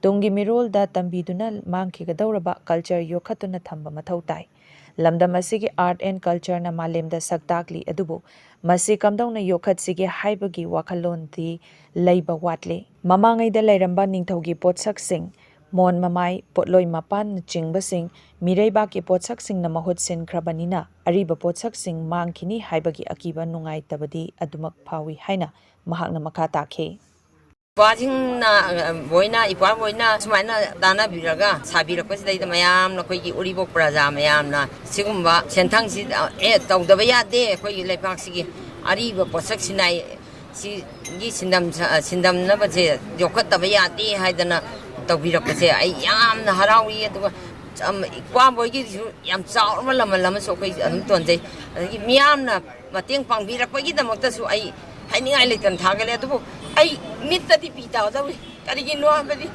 ꯇꯨꯡꯒꯤ ꯃꯤꯔꯣꯜꯗ ꯇꯝꯕꯤꯗꯨꯅ ꯃꯥꯡꯈꯤꯒꯗꯧꯔꯕ culture ꯌꯣꯛꯈꯠꯇꯨꯅ ꯊꯝꯕ ꯃꯊꯧ ꯇꯥꯏ꯫ ꯂꯝꯗꯝ ꯑꯁꯤꯒꯤ art and cultureꯅ ꯃꯥꯂꯦꯝꯗ ꯁꯛ ꯇꯥꯛꯂꯤ, ꯑꯗꯨꯕꯨ ꯃꯁꯤ ꯀꯝꯗꯧꯅ ꯌꯣꯛꯈꯠꯁꯤꯒꯦ ꯍꯥꯏꯕꯒꯤ ꯋꯥꯈꯜꯂꯣꯟꯗꯤ ꯂꯩꯕ ꯋꯥꯠꯂꯤ꯫ ꯃꯃꯥꯡꯉꯩꯗ ꯂꯩꯔꯝꯕ ꯅꯤꯡꯊꯧꯒꯤ ꯄꯣꯠꯁꯛꯁꯤꯡ, ꯃꯣꯟ ꯃꯃꯥꯏ, ꯄꯣꯠꯂꯣꯏ ꯃꯄꯥꯟꯅꯆꯤꯡꯕꯁꯤꯡ ꯃꯤꯔꯩꯕꯥꯛꯀꯤ ꯄꯣꯠꯁꯛꯁꯤꯡꯅ ꯃꯍꯨꯠ ꯁꯤꯟꯈ꯭ꯔꯕꯅꯤꯅ ꯑꯔꯤꯕ ꯄꯣꯠꯁꯛꯁꯤꯡ ꯃꯥꯡꯈꯤꯅꯤ ꯍꯥꯏꯕꯒꯤ ꯑꯀꯤꯕ ꯅꯨꯡꯉꯥꯏꯇꯕꯗꯤ ꯑꯗꯨꯃꯛ ꯐꯥꯎꯏ ꯍꯥꯏꯅ ꯃꯍꯥꯛꯅ ꯃꯈꯥ ꯇꯥꯈꯤ꯫ ꯏꯄꯥꯁꯤꯡꯅ, ꯕꯣꯏꯅ, ꯏꯄꯥꯕꯣꯏꯅ ꯁꯨꯃꯥꯏꯅ ꯇꯥꯟꯅꯕꯤꯔꯒ ꯁꯥꯕꯤꯔꯛꯄꯁꯤꯗꯩꯗ ꯃꯌꯥꯝꯅ, ꯑꯩꯈꯣꯏꯒꯤ ꯎꯔꯤꯄꯣꯛ ꯄ꯭ꯔꯖꯥ ꯃꯌꯥꯝꯅ ꯁꯤꯒꯨꯝꯕ ꯁꯦꯟꯊꯪꯁꯤ, ꯑꯦ, ꯇꯧꯗꯕ ꯌꯥꯗꯦ, ꯑꯩꯈꯣꯏꯒꯤ ꯂꯩꯕꯥꯛꯁꯤꯒꯤ ꯑꯔꯤꯕ ꯄꯣꯠꯁꯛ ꯁꯤꯟꯅꯥꯏ ꯁꯤꯒꯤ ꯁꯤꯟꯗꯝ-, ꯁꯤꯟꯗꯝꯅꯕꯁꯦ ꯌꯣꯛꯈꯠꯇꯕ ꯌꯥꯗꯦ ꯍꯥꯏꯗꯅ ꯇꯧꯕꯤꯔꯛꯄꯁꯦ ꯑꯩ ꯌꯥꯝꯅ ꯍꯔꯥꯎꯏ꯫ ꯑꯗꯨꯒ ꯏꯄꯥꯕꯣꯏꯒꯤꯁꯨ ꯌꯥꯝ ꯆꯥꯎꯔꯕ ꯂꯃꯜ ꯑꯃꯁꯨ ꯑꯩꯈꯣꯏ ꯑꯗꯨꯝ ꯇꯣꯟꯖꯩ꯫ ꯑꯗꯒꯤ ꯃꯤꯌꯥꯝꯅ ꯃꯇꯦꯡ ꯄꯥꯡꯕꯤꯔꯛꯄꯒꯤꯗꯃꯛꯇꯁꯨ ꯑꯩ ꯍꯥꯏꯅꯤꯡꯉꯥꯏ ꯂꯩꯇꯅ ꯊꯥꯒꯠꯂꯦ꯫ ꯑꯗꯨꯕꯨ ꯑꯩ ꯃꯤꯠꯇꯗꯤ ꯄꯤ ꯇꯥꯗꯧꯔꯤ꯫ ꯀꯔꯤꯒꯤꯅꯣ ꯍꯥꯏꯕꯗꯤ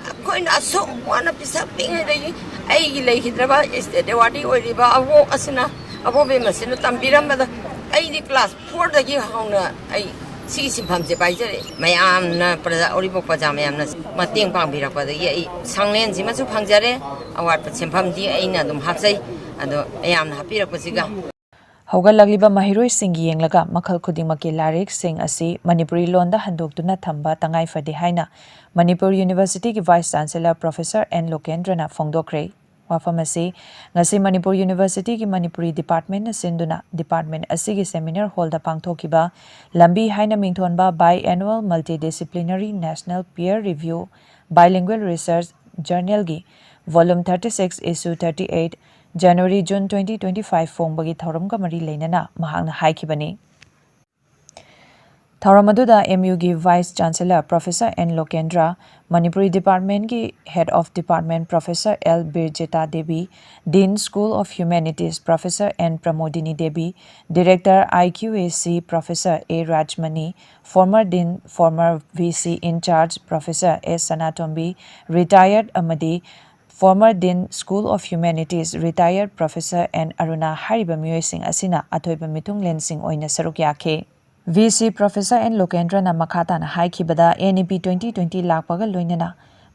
ꯑꯩꯈꯣꯏꯅ ꯑꯁꯨꯛ ꯋꯥꯅ ꯄꯤꯁꯛ ꯄꯤꯛꯉꯩꯗꯒꯤ ꯑꯩꯒꯤ ꯂꯩꯈꯤꯗ꯭ꯔꯕ state awardee ꯑꯣꯏꯔꯤꯕ ꯑꯕꯣꯛ ꯑꯁꯤꯅ, ꯑꯕꯣꯛ ꯕꯦꯝ ꯑꯁꯤꯅ ꯇꯝꯕꯤꯔꯝꯕꯗ ꯑꯩꯗꯤ class fourꯗꯒꯤ ꯍꯧꯅ ꯑꯩ ꯁꯤꯒꯤ ꯁꯤꯟꯐꯝꯁꯦ ꯄꯥꯏꯖꯔꯛꯑꯦ꯫ ꯃꯌꯥꯝꯅ ꯄ꯭ꯔꯖꯥ, ꯎꯔꯤꯄꯣꯛ ꯄ꯭ꯔꯖꯥ ꯃꯌꯥꯝꯅ ꯃꯇꯦꯡ ꯄꯥꯡꯕꯤꯔꯛꯄꯗꯒꯤ ꯑꯩ ꯁꯪꯂꯦꯟꯁꯤꯃꯁꯨ ꯐꯪꯖꯔꯦ꯫ ꯑꯋꯥꯠꯄ ꯁꯦꯟꯐꯝꯗꯤ ꯑꯩꯅ ꯑꯗꯨꯝ ꯍꯥꯞꯆꯩ꯫ ꯑꯗꯣ ꯃꯌꯥꯝꯅ ꯍꯥꯞꯄꯤꯔꯛꯄꯁꯤꯒ ꯍꯧꯒꯠꯂꯛꯂꯤꯕ ꯃꯍꯩꯔꯣꯏꯁꯤꯡ ꯌꯦꯡꯂꯒ ꯃꯈꯜ ꯈꯨꯗꯤꯡꯃꯛꯀꯤ ꯂꯥꯏꯔꯤꯛꯁꯤꯡ ꯑꯁꯤ ꯃꯅꯤꯄꯨꯔꯤ ꯂꯣꯟꯗ ꯍꯟꯗꯣꯛꯇꯨꯅ ꯊꯝꯕ ꯇꯉꯥꯏ ꯐꯗꯦ ꯍꯥꯏꯅ Manipur Universityꯒꯤ Vice Chancellor Professor N ꯂꯣꯀꯦꯟꯗ꯭ꯔꯅ ꯐꯣꯡꯗꯣꯛꯈ꯭ꯔꯦ꯫ ꯋꯥꯐꯝ ꯑꯁꯤ ꯉꯁꯤ ꯃꯅꯤꯄꯨꯔ Universityꯒꯤ ꯃꯅꯤꯄꯨꯔꯤ departmentꯅ ꯁꯤꯟꯗꯨꯅ department ꯑꯁꯤꯒꯤ seminar hallꯗ ꯄꯥꯡꯊꯣꯛꯈꯤꯕ ꯂꯝꯕꯤ ꯍꯥꯏꯅ ꯃꯤꯡꯊꯣꯟꯕ Biannual Multidisciplinary National Peer Review Bilingual Research Journalꯒꯤ Volume thirty six, Issue thirty eight, January June twenty twenty five ꯐꯣꯡꯕꯒꯤ ꯊꯧꯔꯝꯒ ꯃꯔꯤ ꯂꯩꯅꯅ ꯃꯍꯥꯛꯅ ꯍꯥꯏꯈꯤꯕꯅꯤ꯫ ꯊꯧꯔꯝ ꯑꯗꯨꯗ ꯑꯦꯝ ꯌꯨꯒꯤ Vice Chancellor Professor N Lokendra, Manipuri Department ꯀꯤ Head of Department Professor L Birjeta Devi, Dean School of Humanities Professor N Pramodini Devi, Director I Q A C Professor A Rajmani, former Dean, former V C in charge Professor S Sanatombi, retired ꯑꯃꯗꯤ former Dean School of Humanities retired Professor N Aruna ꯍꯥꯏꯔꯤꯕ ꯃꯤꯑꯣꯏꯁꯤꯡ ꯑꯁꯤꯅ ꯑꯊꯣꯏꯕ ꯃꯤꯊꯨꯡꯂꯦꯟꯁꯤꯡ ꯑꯣꯏꯅ ꯁꯔꯨꯛ ꯌꯥꯈꯤ꯫ V C Professor N Lokendraꯅ ꯃꯈꯥ ꯇꯥꯅ ꯍꯥꯏꯈꯤꯕꯗ, N E P twenty twenty ꯂꯥꯛꯄꯒ ꯂꯣꯏꯅꯅ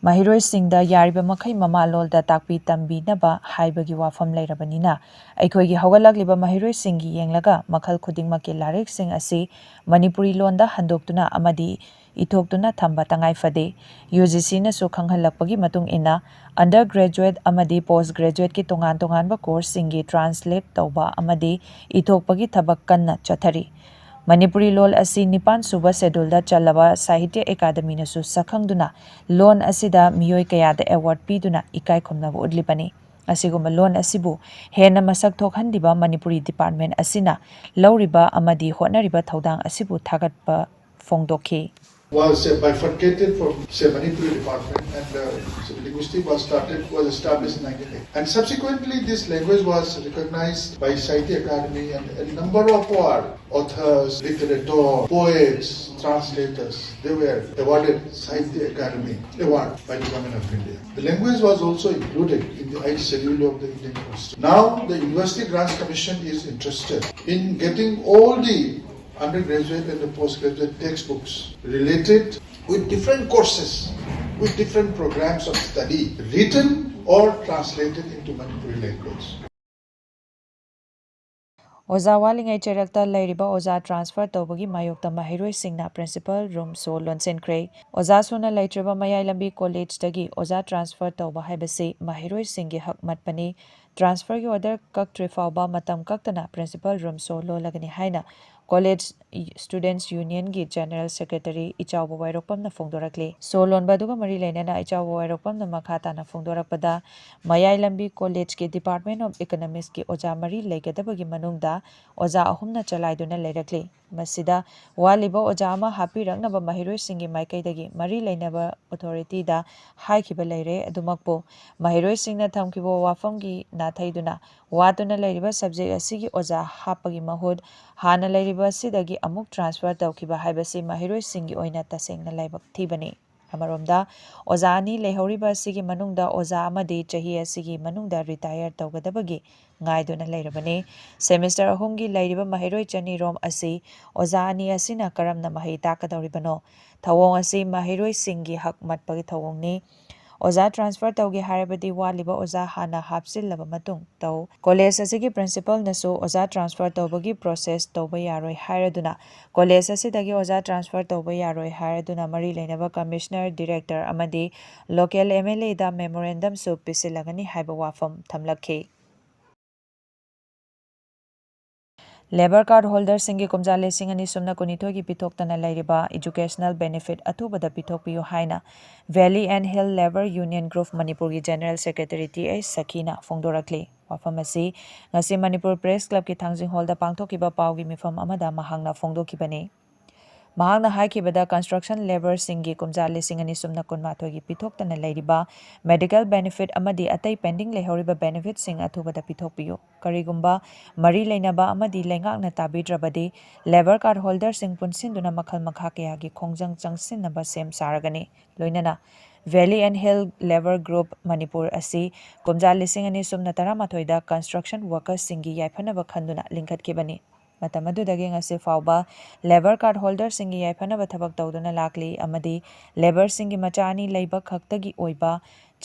ꯃꯍꯩꯔꯣꯏꯁꯤꯡꯗ ꯌꯥꯔꯤꯕ ꯃꯈꯩ ꯃꯃꯥ ꯂꯣꯜꯗ ꯇꯥꯛꯄꯤ ꯇꯝꯕꯤꯅꯕ ꯍꯥꯏꯕꯒꯤ ꯋꯥꯐꯝ ꯂꯩꯔꯕꯅꯤꯅ, ꯑꯩꯈꯣꯏꯒꯤ ꯍꯧꯒꯠꯂꯛꯂꯤꯕ ꯃꯍꯩꯔꯣꯏꯁꯤꯡꯒꯤ ꯌꯦꯡꯂꯒ ꯃꯈꯜ ꯈꯨꯗꯤꯡꯃꯛꯀꯤ ꯂꯥꯏꯔꯤꯛꯁꯤꯡ ꯑꯁꯤ ꯃꯅꯤꯄꯨꯔꯤ ꯂꯣꯟꯗ ꯍꯟꯗꯣꯛꯇꯨꯅ ꯑꯃꯗꯤ ꯏꯊꯣꯛꯇꯨꯅ ꯊꯝꯕ ꯇꯉꯥꯏ ꯐꯗꯦ꯫ UGCꯅꯁꯨ ꯈꯪꯍꯜꯂꯛꯄꯒꯤ ꯃꯇꯨꯡ ꯏꯟꯅ, undergraduate ꯑꯃꯗꯤ post graduateꯀꯤ ꯇꯣꯉꯥꯟ ꯇꯣꯉꯥꯟꯕ courseꯁꯤꯡꯒꯤ translate ꯇꯧꯕ ꯑꯃꯗꯤ ꯏꯊꯣꯛꯄꯒꯤ ꯊꯕꯛ ꯀꯟꯅ ꯆꯠꯊꯔꯤ꯫ ꯃꯅꯤꯄꯨꯔꯤ ꯂꯣꯜ ꯑꯁꯤ ꯅꯤꯄꯥꯟ ꯁꯨꯕ scheduleꯗ ꯆꯜꯂꯕ ꯁꯥꯍꯤꯇ꯭ꯌ ꯑꯦꯀꯥꯗꯃꯤꯅꯁꯨ ꯁꯛꯈꯪꯗꯨꯅ ꯂꯣꯟ ꯑꯁꯤꯗ ꯃꯤꯑꯣꯏ ꯀꯌꯥꯗ award ꯄꯤꯗꯨꯅ ꯏꯀꯥꯏ ꯈꯨꯝꯅꯕ ꯎꯠꯂꯤꯕꯅꯤ꯫ ꯑꯁꯤꯒꯨꯝꯕ ꯂꯣꯟ ꯑꯁꯤꯕꯨ ꯍꯦꯟꯅ ꯃꯁꯛ ꯊꯣꯛꯍꯟꯂꯤꯕ ꯃꯅꯤꯄꯨꯔꯤ department ꯑꯁꯤꯅ ꯂꯧꯔꯤꯕ ꯑꯃꯗꯤ ꯍꯣꯠꯅꯔꯤꯕ ꯊꯧꯗꯥꯡ ꯑꯁꯤꯕꯨ ꯊꯥꯒꯠꯄ ꯐꯣꯡꯗꯣꯛꯈꯤ꯫ Was uh, bifurcated from, say, Manipuri department and uh, linguistic was started, was established in nineteen eighty. And subsequently, this language was recognized by Sahitya Academy and a number of our authors, literature, poets, translators, they were awarded Sahitya Academy Award by the Government of India. The language was also included in the eighth schedule of the Indian Constitution. Now, the University Grants Commission is interested in getting all the undergraduate and the postgraduate textbooks related with different courses, with different programs of study, written or translated into Manipuri language. ꯑꯣꯖꯥ ꯋꯥꯠꯂꯤꯉꯩ ꯆꯩꯔꯛꯇ ꯂꯩꯔꯤꯕ ꯑꯣꯖꯥ transfer ꯇꯧꯕꯒꯤ ꯃꯥꯌꯣꯛꯇ ꯃꯍꯩꯔꯣꯏꯁꯤꯡꯅ principal room show ꯂꯣꯟꯁꯤꯟꯈ꯭ꯔꯦ꯫ ꯑꯣꯖꯥ ꯁꯨꯅ ꯂꯩꯇ꯭ꯔꯕ ꯃꯌꯥꯏ ꯂꯝꯕꯤ collegeꯇꯒꯤ ꯑꯣꯖꯥ transfer ꯇꯧꯕ ꯍꯥꯏꯕꯁꯤ ꯃꯍꯩꯔꯣꯏꯁꯤꯡꯒꯤ ꯍꯛ ꯃꯠꯄꯅꯤ꯫ ꯇ꯭ꯔꯥꯟꯁꯐꯔꯒꯤ ꯑꯣꯔꯗꯔ ꯀꯛꯇ꯭ꯔꯤ ꯐꯥꯎꯕ ꯃꯇꯝ ꯀꯛꯇꯅ ꯄ꯭ꯔꯤꯟꯁꯤꯄꯥꯜ ꯔꯨꯝ ꯁꯣ ꯂꯣꯜꯂꯒꯅꯤ ꯍꯥꯏꯅ ꯀꯣꯂꯦꯖ ꯁ꯭ꯇꯨꯗꯦꯟꯠꯁ ꯌꯨꯅꯤꯌꯟꯒꯤ ꯖꯦꯅꯔꯦꯜ ꯁꯦꯀ꯭ꯔꯦꯇꯔꯤ ꯏꯆꯥꯎꯕ ꯋꯥꯏꯔꯣꯛꯄꯝꯅ ꯐꯣꯡꯗꯣꯔꯛꯂꯤ꯫ ꯁꯣ ꯂꯣꯟꯕ ꯑꯗꯨꯒ ꯃꯔꯤ ꯂꯩꯅꯅ ꯏꯆꯥꯎꯕ ꯋꯥꯏꯔꯣꯛꯄꯝꯅ ꯃꯈꯥ ꯇꯥꯅ ꯐꯣꯡꯗꯣꯔꯛꯄꯗ, ꯃꯌꯥꯏ ꯂꯝꯕꯤ ꯀꯣꯂꯦꯖꯀꯤ ꯗꯤꯄꯥꯔꯠꯃꯦꯟ ꯑꯣꯐ ꯏꯀꯣꯅꯣꯃꯤꯛꯁꯀꯤ ꯑꯣꯖꯥ ꯃꯔꯤ ꯂꯩꯒꯗꯕꯒꯤ ꯃꯅꯨꯡꯗ ꯑꯣꯖꯥ ꯑꯍꯨꯝꯅ ꯆꯂꯥꯏꯗꯨꯅ ꯂꯩꯔꯛꯂꯤ꯫ ꯃꯁꯤꯗ ꯋꯥꯠꯂꯤꯕ ꯑꯣꯖꯥ ꯑꯃ ꯍꯥꯞꯄꯤꯔꯛꯅꯕ ꯃꯍꯩꯔꯣꯏꯁꯤꯡꯒꯤ ꯃꯥꯏꯀꯩꯗꯒꯤ ꯃꯔꯤ ꯂꯩꯅꯕ ꯑꯣꯊꯣꯔꯤꯇꯤꯗ ꯍꯥꯏꯈꯤꯕ ꯂꯩꯔꯦ꯫ ꯑꯗꯨꯃꯛꯄꯨ ꯃꯍꯩꯔꯣꯏꯁꯤꯡꯅ ꯊꯝꯈꯤꯕ ꯋꯥꯐꯝꯒꯤ ꯅꯥꯊꯩꯗꯨꯅ ꯋꯥꯠꯇꯨꯅ ꯂꯩꯔꯤꯕ ꯁꯕꯖꯦꯛ ꯑꯁꯤꯒꯤ ꯑꯣꯖꯥ ꯍꯥꯞꯄꯒꯤ ꯃꯍꯨꯠ ꯍꯥꯟꯅ ꯂꯩꯔꯤꯕ ꯑꯁꯤꯗꯒꯤ ꯑꯃꯨꯛ ꯇ꯭ꯔꯥꯟꯁꯐꯔ ꯇꯧꯈꯤꯕ ꯍꯥꯏꯕꯁꯤ ꯃꯍꯩꯔꯣꯏꯁꯤꯡꯒꯤ ꯑꯣꯏꯅ ꯇꯁꯦꯡꯅ ꯂꯥꯏꯕꯛ ꯊꯤꯕꯅꯤ꯫ ꯑꯃꯔꯣꯝꯗ, ꯑꯣꯖꯥ ꯑꯅꯤ ꯂꯩꯍꯧꯔꯤꯕ ꯑꯁꯤꯒꯤ ꯃꯅꯨꯡꯗ ꯑꯣꯖꯥ ꯑꯃꯗꯤ ꯆꯍꯤ ꯑꯁꯤꯒꯤ ꯃꯅꯨꯡꯗ ꯔꯤꯇꯥꯌꯔ ꯇꯧꯒꯗꯕꯒꯤ ꯉꯥꯏꯗꯨꯅ ꯂꯩꯔꯕꯅꯤ꯫ ꯁꯦꯃꯤꯁꯇꯔ ꯑꯍꯨꯝꯒꯤ ꯂꯩꯔꯤꯕ ꯃꯍꯩꯔꯣꯏ ꯆꯅꯤꯔꯣꯝ ꯑꯁꯤ ꯑꯣꯖꯥ ꯑꯅꯤ ꯑꯁꯤꯅ ꯀꯔꯝꯅ ꯃꯍꯩ ꯇꯥꯛꯀꯗꯧꯔꯤꯕꯅꯣ? ꯊꯧꯑꯣꯡ ꯑꯁꯤ ꯃꯍꯩꯔꯣꯏꯁꯤꯡꯒꯤ ꯍꯛ ꯃꯠꯄꯒꯤ ꯊꯧꯑꯣꯡꯅꯤ꯫ ꯑꯣꯖꯥ ꯇ꯭ꯔꯥꯟꯁꯐꯔ ꯇꯧꯒꯦ ꯍꯥꯏꯔꯕꯗꯤ ꯋꯥꯠꯂꯤꯕ ꯑꯣꯖꯥ ꯍꯥꯟꯅ ꯍꯥꯞꯆꯤꯜꯂꯕ ꯃꯇꯨꯡ ꯇꯧ꯫ ꯀꯣꯂꯦꯖ ꯑꯁꯤꯒꯤ ꯄ꯭ꯔꯤꯟꯁꯤꯄꯜꯅꯁꯨ ꯑꯣꯖꯥ ꯇ꯭ꯔꯥꯟꯁꯐꯔ ꯇꯧꯕꯒꯤ ꯄ꯭ꯔꯣꯁꯦꯁ ꯇꯧꯕ ꯌꯥꯔꯣꯏ ꯍꯥꯏꯔꯗꯨꯅ, ꯀꯣꯂꯦꯖ ꯑꯁꯤꯗꯒꯤ ꯑꯣꯖꯥ ꯇ꯭ꯔꯥꯟꯁꯐꯔ ꯇꯧꯕ ꯌꯥꯔꯣꯏ ꯍꯥꯏꯔꯗꯨꯅ ꯃꯔꯤ ꯂꯩꯅꯕ ꯀꯃꯤꯁꯅꯔ, ꯗꯤꯔꯦꯛꯇꯔ ꯑꯃꯗꯤ ꯂꯣꯀꯦꯜ ꯑꯦꯝ ꯑꯦꯜ ꯑꯦꯗ ꯃꯦꯃꯣꯔꯦꯟꯗꯝꯁꯨ ꯄꯤꯁꯤꯜꯂꯒꯅꯤ ꯍꯥꯏꯕ ꯋꯥꯐꯝ ꯊꯝꯂꯛꯈꯤ꯫ ꯂꯦꯕꯔ ꯀꯥꯔꯗ ꯍꯣꯜꯗꯔꯁꯤꯡꯒꯤ ꯀꯨꯝꯖꯥ ꯂꯤꯁꯤꯡ ꯑꯅꯤ ꯁꯨꯞꯅ ꯀꯨꯟꯅꯤꯊꯣꯏꯒꯤ ꯄꯤꯊꯣꯛꯇꯅ ꯂꯩꯔꯤꯕ ꯏꯖꯨꯀꯦꯁꯅꯦꯜ ꯕꯦꯅꯤꯐꯤꯠ ꯑꯊꯨꯕꯗ ꯄꯤꯊꯣꯛꯄꯤꯌꯨ ꯍꯥꯏꯅ valley and hill labour union group ꯃꯅꯤꯄꯨꯔꯒꯤ ꯖꯦꯅꯔꯦꯜ ꯁꯦꯀ꯭ꯔꯦꯇꯔꯤ ꯇꯤ ꯑꯩꯆ ꯁꯈꯤꯅ ꯐꯣꯡꯗꯣꯔꯛꯂꯤ꯫ ꯋꯥꯐꯝ ꯑꯁꯤ ꯉꯁꯤ ꯃꯅꯤꯄꯨꯔ ꯄ꯭ꯔꯦꯁ ꯀ꯭ꯂꯕꯀꯤ ꯊꯥꯡꯖꯤꯡ ꯍꯣꯜꯗ ꯄꯥꯡꯊꯣꯛꯈꯤꯕ ꯄꯥꯎꯒꯤ ꯃꯤꯐꯝ ꯑꯃꯗ ꯃꯍꯥꯛꯅ ꯐꯣꯡꯗꯣꯛꯈꯤꯕꯅꯤ꯫ ꯃꯍꯥꯛꯅ ꯍꯥꯏꯈꯤꯕꯗ, ꯀꯟꯁꯇ꯭ꯔꯛꯁꯟ ꯂꯦꯕꯔꯁꯤꯡꯒꯤ ꯀꯨꯝꯖꯥ ꯂꯤꯁꯤꯡ ꯑꯅꯤ ꯁꯨꯞꯅ ꯀꯨꯟꯃꯥꯊꯣꯏꯒꯤ ꯄꯤꯊꯣꯛꯇꯅ ꯂꯩꯔꯤꯕ ꯃꯦꯗꯤꯀꯦꯜ ꯕꯦꯅꯤꯐꯤꯠ ꯑꯃꯗꯤ ꯑꯇꯩ ꯄꯦꯟꯗꯤꯡ ꯂꯩꯍꯧꯔꯤꯕ ꯕꯦꯅꯤꯐꯤꯠꯁꯤꯡ ꯑꯊꯨꯕꯗ ꯄꯤꯊꯣꯛꯄꯤꯌꯨ꯫ ꯀꯔꯤꯒꯨꯝꯕ ꯃꯔꯤ ꯂꯩꯅꯕ ꯑꯃꯗꯤ ꯂꯩꯉꯥꯛꯅ ꯇꯥꯕꯤꯗ꯭ꯔꯕꯗꯤ, ꯂꯦꯕꯔ ꯀꯥꯔꯗ ꯍꯣꯜꯗꯔꯁꯤꯡ ꯄꯨꯟꯁꯤꯟꯗꯨꯅ ꯃꯈꯜ ꯃꯈꯥ ꯀꯌꯥꯒꯤ ꯈꯣꯡꯖꯪ ꯆꯪꯁꯤꯟꯅꯕ ꯁꯦꯝ ꯁꯥꯔꯒꯅꯤ꯫ ꯂꯣꯏꯅꯅ valley and hill labour group Manipur ꯑꯁꯤ ꯀꯨꯝꯖꯥ ꯂꯤꯁꯤꯡ ꯑꯅꯤ ꯁꯨꯞꯅ ꯇꯔꯥꯃꯥꯊꯣꯏꯗ ꯀꯟꯁꯇ꯭ꯔꯛꯁꯟ ꯋꯥꯔꯀꯔꯁꯤꯡꯒꯤ ꯌꯥꯏꯐꯅꯕ ꯈꯟꯗꯨꯅ ꯂꯤꯡꯈꯠꯈꯤꯕꯅꯤ꯫ ꯃꯇꯝ ꯑꯗꯨꯗꯒꯤ ꯉꯁꯤ ꯐꯥꯎꯕ ꯂꯦꯕꯔ ꯀꯥꯔꯗ ꯍꯣꯜꯗꯔꯁꯤꯡꯒꯤ ꯌꯥꯏꯐꯅꯕ ꯊꯕꯛ ꯇꯧꯗꯨꯅ ꯂꯥꯛꯂꯤ ꯑꯃꯗꯤ ꯂꯦꯕꯔꯁꯤꯡꯒꯤ ꯃꯆꯥ ꯑꯅꯤ ꯂꯩꯕ ꯈꯛꯇꯒꯤ ꯑꯣꯏꯕ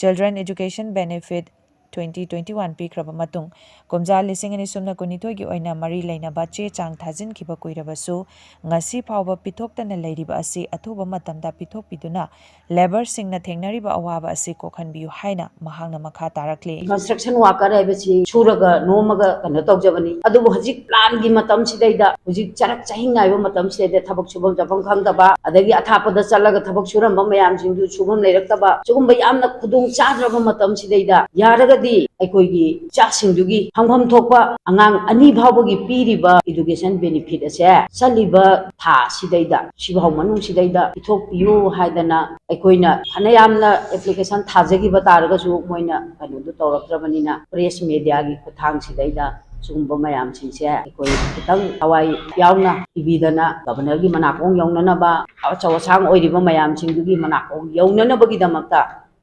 children education benefit twenty twenty one ꯄꯤꯈ꯭ꯔꯕ ꯃꯇꯨꯡ, ꯀꯨꯝꯖꯥ ꯂꯤꯁꯤꯡ ꯑꯅꯤ ꯁꯨꯞꯅ ꯀꯨꯟꯅꯤꯊꯣꯏꯒꯤ ꯑꯣꯏꯅ ꯃꯔꯤ ꯂꯩꯅꯕ ꯆꯦ ꯆꯥꯡ ꯊꯥꯖꯤꯟꯈꯤꯕ ꯀꯨꯏꯔꯕꯁꯨ, ꯉꯁꯤ ꯐꯥꯎꯕ ꯄꯤꯊꯣꯛꯇꯅ ꯂꯩꯔꯤꯕ ꯑꯁꯤ ꯑꯊꯨꯕ ꯃꯇꯝꯗ ꯄꯤꯊꯣꯛꯄꯤꯗꯨꯅ ꯂꯦꯕꯔꯁꯤꯡꯅ ꯊꯦꯡꯅꯔꯤꯕ ꯑꯋꯥꯕ ꯑꯁꯤ ꯀꯣꯛꯍꯟꯕꯤꯌꯨ ꯍꯥꯏꯅ ꯃꯍꯥꯛꯅ ꯃꯈꯥ ꯇꯥꯔꯛꯂꯤ꯫ ꯀꯟꯁꯇ꯭ꯔꯛꯁꯟ ꯋꯥꯀꯔ ꯍꯥꯏꯕꯁꯤ ꯁꯨꯔꯒ ꯅꯣꯝꯃꯒ ꯀꯩꯅꯣ ꯇꯧꯖꯕꯅꯤ꯫ ꯑꯗꯨꯕꯨ ꯍꯧꯖꯤꯛ ꯂꯥꯟꯒꯤ ꯃꯇꯝꯁꯤꯗꯩꯗ, ꯍꯧꯖꯤꯛ ꯆꯔꯛ ꯆꯍꯤꯡ ꯅꯥꯏꯕ ꯃꯇꯝꯁꯤꯗꯩꯗ ꯊꯕꯛ ꯁꯨꯐꯝ ꯆꯥꯐꯝ ꯈꯪꯗꯕ, ꯑꯗꯒꯤ ꯑꯊꯥꯞꯄꯗ ꯆꯠꯂꯒ ꯊꯕꯛ ꯁꯨꯔꯝꯕ ꯃꯌꯥꯝꯁꯤꯡꯗꯨ ꯁꯨꯐꯝ ꯂꯩꯔꯛꯇꯕ, ꯁꯤꯒꯨꯝꯕ ꯌꯥꯝꯅ ꯈꯨꯗꯣꯡ ꯆꯥꯗ꯭ꯔꯕ ꯃꯇꯝꯁꯤꯗꯩꯗ ꯌꯥꯔꯒꯗꯤ ꯑꯩꯈꯣꯏꯒꯤ ꯏꯆꯥꯁꯤꯡꯗꯨꯒꯤ ꯐꯪꯐꯝ ꯊꯣꯛꯄ ꯑꯉꯥꯡ ꯑꯅꯤ ꯐꯥꯎꯕꯒꯤ ꯄꯤꯔꯤꯕ education benefit ꯑꯁꯦ ꯆꯠꯂꯤꯕ ꯊꯥ ꯑꯁꯤꯗꯩꯗ, ꯁꯤꯐꯥꯎ ꯃꯅꯨꯡꯁꯤꯗꯩꯗ ꯄꯤꯊꯣꯛꯄꯤꯌꯨ ꯍꯥꯏꯗꯅ ꯑꯩꯈꯣꯏꯅ ꯐꯅꯌꯥꯝꯅ application ꯊꯥꯖꯈꯤꯕ ꯇꯥꯔꯒꯁꯨ ꯃꯣꯏꯅ ꯀꯩꯅꯣꯗꯨ ꯇꯧꯔꯛꯇ꯭ꯔꯕꯅꯤꯅ, press mediaꯒꯤ ꯈꯨꯠꯊꯥꯡꯁꯤꯗꯩꯗ ꯁꯤꯒꯨꯝꯕ ꯃꯌꯥꯝꯁꯤꯡꯁꯦ ꯑꯩꯈꯣꯏ ꯈꯤꯇꯪ ꯊꯋꯥꯏ ꯌꯥꯎꯅ ꯄꯤꯕꯤꯗꯅ governorꯒꯤ ꯃꯅꯥꯀꯣꯡ ꯌꯧꯅꯅꯕ, ꯑꯆꯧ ꯑꯁꯥꯡ ꯑꯣꯏꯔꯤꯕ ꯃꯌꯥꯝꯁꯤꯡꯗꯨꯒꯤ ꯃꯅꯥꯀꯣꯡ ꯌꯧꯅꯅꯕꯒꯤꯗꯃꯛꯇ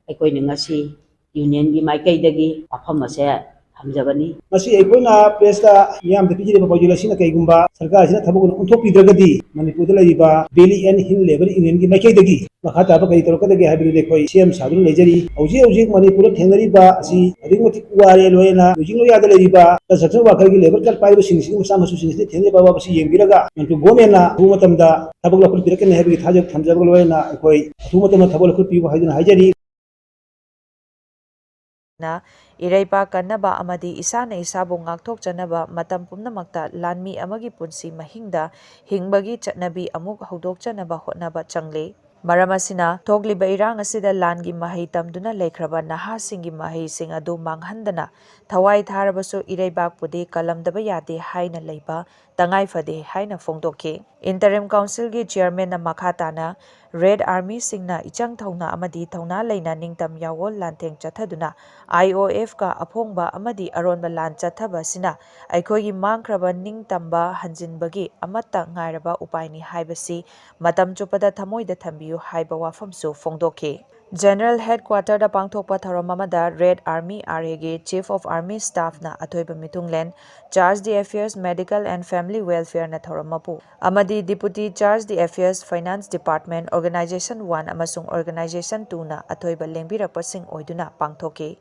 ꯑꯩꯈꯣꯏꯅ ꯉꯁꯤ unionꯒꯤ ꯃꯥꯏꯀꯩꯗꯒꯤ ꯋꯥꯐꯝ ꯑꯁꯦ ꯊꯝꯖꯕꯅꯤ꯫ ꯃꯁꯤ ꯑꯩꯈꯣꯏꯅ pressꯇ ꯃꯤꯌꯥꯝꯗ ꯄꯤꯖꯔꯤꯕ ꯄꯥꯎꯖꯦꯜ ꯑꯁꯤꯅ ꯀꯩꯒꯨꯝꯕ ꯁꯔꯀꯥꯔꯁꯤꯅ ꯊꯕꯛ ꯑꯣꯏꯅ ꯑꯣꯟꯊꯣꯛꯄꯤꯗ꯭ꯔꯒꯗꯤ, ꯃꯅꯤꯄꯨꯔꯗ ꯂꯩꯔꯤꯕ Valley and Hill Labour Unionꯒꯤ ꯃꯥꯏꯀꯩꯗꯒꯤ ꯃꯈꯥ ꯇꯥꯕ ꯀꯔꯤ ꯇꯧꯔꯛꯀꯗꯒꯦ ꯍꯥꯏꯕꯗꯨꯗꯤ ꯑꯩꯈꯣꯏ ꯁꯦꯝ ꯁꯥꯗꯨꯅ ꯂꯩꯖꯔꯤ꯫ ꯍꯧꯖꯤꯛ ꯍꯧꯖꯤꯛ ꯃꯅꯤꯄꯨꯔꯗ ꯊꯦꯡꯅꯔꯤꯕ ꯑꯁꯤ ꯑꯗꯨꯛꯀꯤ ꯃꯇꯤꯛ ꯋꯥꯔꯦ꯫ ꯂꯣꯏꯅ ꯂꯨꯆꯤꯡ ꯂꯣꯌꯥꯗ ꯂꯩꯔꯤꯕ construction workerꯒꯤ labour card ꯄꯥꯏꯕꯁꯤꯡꯁꯤꯒꯤ ꯃꯆꯥ ꯃꯁꯨꯁꯤꯡꯁꯤꯅ ꯊꯦꯡꯅꯔꯤꯕ ꯑꯋꯥꯕꯁꯤ ꯌꯦꯡꯕꯤꯔꯒ ꯃꯅꯤꯄꯨꯔ governmentꯅ ꯑꯊꯨꯕ ꯃꯇꯝꯗ ꯊꯕꯛ ꯂꯧꯈꯠꯄꯤꯔꯛꯀꯅꯤ ꯍꯥꯏꯕꯒꯤ ꯊꯥꯖꯕ ꯊꯝꯖꯕꯒ ꯂꯣꯏꯅꯅ ꯑꯩꯈꯣꯏ ꯑꯊꯨꯕ ꯃꯇꯝꯗ ꯊꯕꯛ ꯂꯧꯈꯠꯄꯤꯌꯨ ꯍꯥꯏꯗꯨꯅ ꯍꯥꯏꯖꯔꯤ꯫ ꯏꯔꯩꯄꯥꯛ ꯀꯟꯅꯕ ꯑꯃꯗꯤ ꯏꯁꯥꯅ ꯏꯁꯥꯕꯨ ꯉꯥꯛꯊꯣꯛꯆꯅꯕ ꯃꯇꯝ ꯄꯨꯝꯅꯃꯛꯇ ꯂꯥꯟꯃꯤ ꯑꯃꯒꯤ ꯄꯨꯟꯁꯤ ꯃꯍꯤꯡꯗ ꯍꯤꯡꯕꯒꯤ ꯆꯠꯅꯕꯤ ꯑꯃꯨꯛ ꯍꯧꯗꯣꯛꯆꯅꯕ ꯍꯣꯠꯅꯕ ꯆꯪꯂꯤ꯫ ꯃꯔꯝ ꯑꯁꯤꯅ, ꯊꯣꯛꯂꯤꯕ ꯏꯔꯥꯡ ꯑꯁꯤꯗ ꯂꯥꯟꯒꯤ ꯃꯍꯩ ꯇꯝꯗꯨꯅ ꯂꯩꯈ꯭ꯔꯕ ꯅꯍꯥꯁꯤꯡꯒꯤ ꯃꯍꯩꯁꯤꯡ ꯑꯗꯨ ꯃꯥꯡꯍꯟꯗꯅ ꯊꯋꯥꯏ ꯊꯥꯔꯕꯁꯨ ꯏꯔꯩꯕꯥꯛꯄꯨꯗꯤ ꯀꯜꯂꯝꯗꯕ ꯌꯥꯗꯦ ꯍꯥꯏꯅ ꯂꯩꯕ ꯇꯉꯥꯏ ꯐꯗꯦ ꯍꯥꯏꯅ ꯐꯣꯡꯗꯣꯛꯈꯤ꯫ Interim Councilꯒꯤ chairmanꯅ ꯃꯈꯥ ꯇꯥꯅ Red Armyꯁꯤꯡꯅ ꯏꯆꯪ ꯊꯧꯅ ꯑꯃꯗꯤ ꯊꯧꯅꯥ ꯂꯩꯅ ꯅꯤꯡꯇꯝ ꯌꯥꯋꯣꯜ ꯂꯥꯟꯊꯦꯡ ꯆꯠꯊꯗꯨꯅ I O Fꯀ ꯑꯐꯣꯡꯕ ꯑꯃꯗꯤ ꯑꯔꯣꯟꯕ ꯂꯥꯟ ꯆꯠꯊꯕ ꯑꯁꯤꯅ ꯑꯩꯈꯣꯏꯒꯤ ꯃꯥꯡꯈ꯭ꯔꯕ ꯅꯤꯡꯇꯝꯕ ꯍꯟꯖꯤꯟꯕꯒꯤ ꯑꯃꯠꯇ ꯉꯥꯏꯔꯕ ꯎꯄꯥꯏꯅꯤ ꯍꯥꯏꯕꯁꯤ ꯃꯇꯝ ꯆꯨꯞꯄꯗ ꯊꯃꯣꯏꯗ ꯊꯝꯕꯤꯌꯨ ꯍꯥꯏꯕ ꯋꯥꯐꯝꯁꯨ ꯐꯣꯡꯗꯣꯛꯈꯤ꯫ General Headquarterꯗ ꯄꯥꯡꯊꯣꯛꯄ ꯊꯧꯔꯝ ꯑꯃꯗ Red Army R Aꯒꯤ Chief of Army Staffꯅ ꯑꯊꯣꯏꯕ ꯃꯤꯊꯨꯡꯂꯦꯟ, Charge d'Affaires, Medical and Family Welfareꯅ ꯊꯧꯔꯝ ꯃꯄꯨ ꯑꯃꯗꯤ Deputy Charge d'Affaires, Finance Department, Organization one ꯑꯃꯁꯨꯡ Organization twoꯅ ꯑꯊꯣꯏꯕ ꯂꯦꯡꯕꯤꯔꯛꯄꯁꯤꯡ ꯑꯣꯏꯗꯨꯅ ꯄꯥꯡꯊꯣꯛꯈꯤ꯫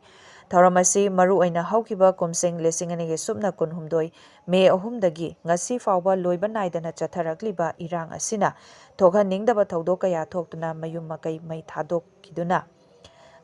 ꯊꯧꯔꯝ ꯑꯁꯤ ꯃꯔꯨ ꯑꯣꯏꯅ ꯍꯧꯈꯤꯕ ꯀꯨꯝꯁꯤꯡ ꯂꯤꯁꯤꯡ ꯑꯅꯤꯒꯤ ꯁꯨꯞꯅ ꯀꯨꯟꯍꯨꯝꯗꯣꯏ ꯃꯦ ꯑꯍꯨꯝꯗꯒꯤ ꯉꯁꯤ ꯐꯥꯎꯕ ꯂꯣꯏꯕ ꯅꯥꯏꯗꯅ ꯆꯠꯊꯔꯛꯂꯤꯕ ꯏꯔꯥꯡ ꯑꯁꯤꯅ ꯊꯣꯛꯍꯟꯅꯤꯡꯗꯕ ꯊꯧꯗꯣꯛ ꯀꯌꯥ ꯊꯣꯛꯇꯨꯅ ꯃꯌꯨꯝ ꯃꯀꯩ ꯃꯩ ꯊꯥꯗꯣꯛꯈꯤꯗꯨꯅ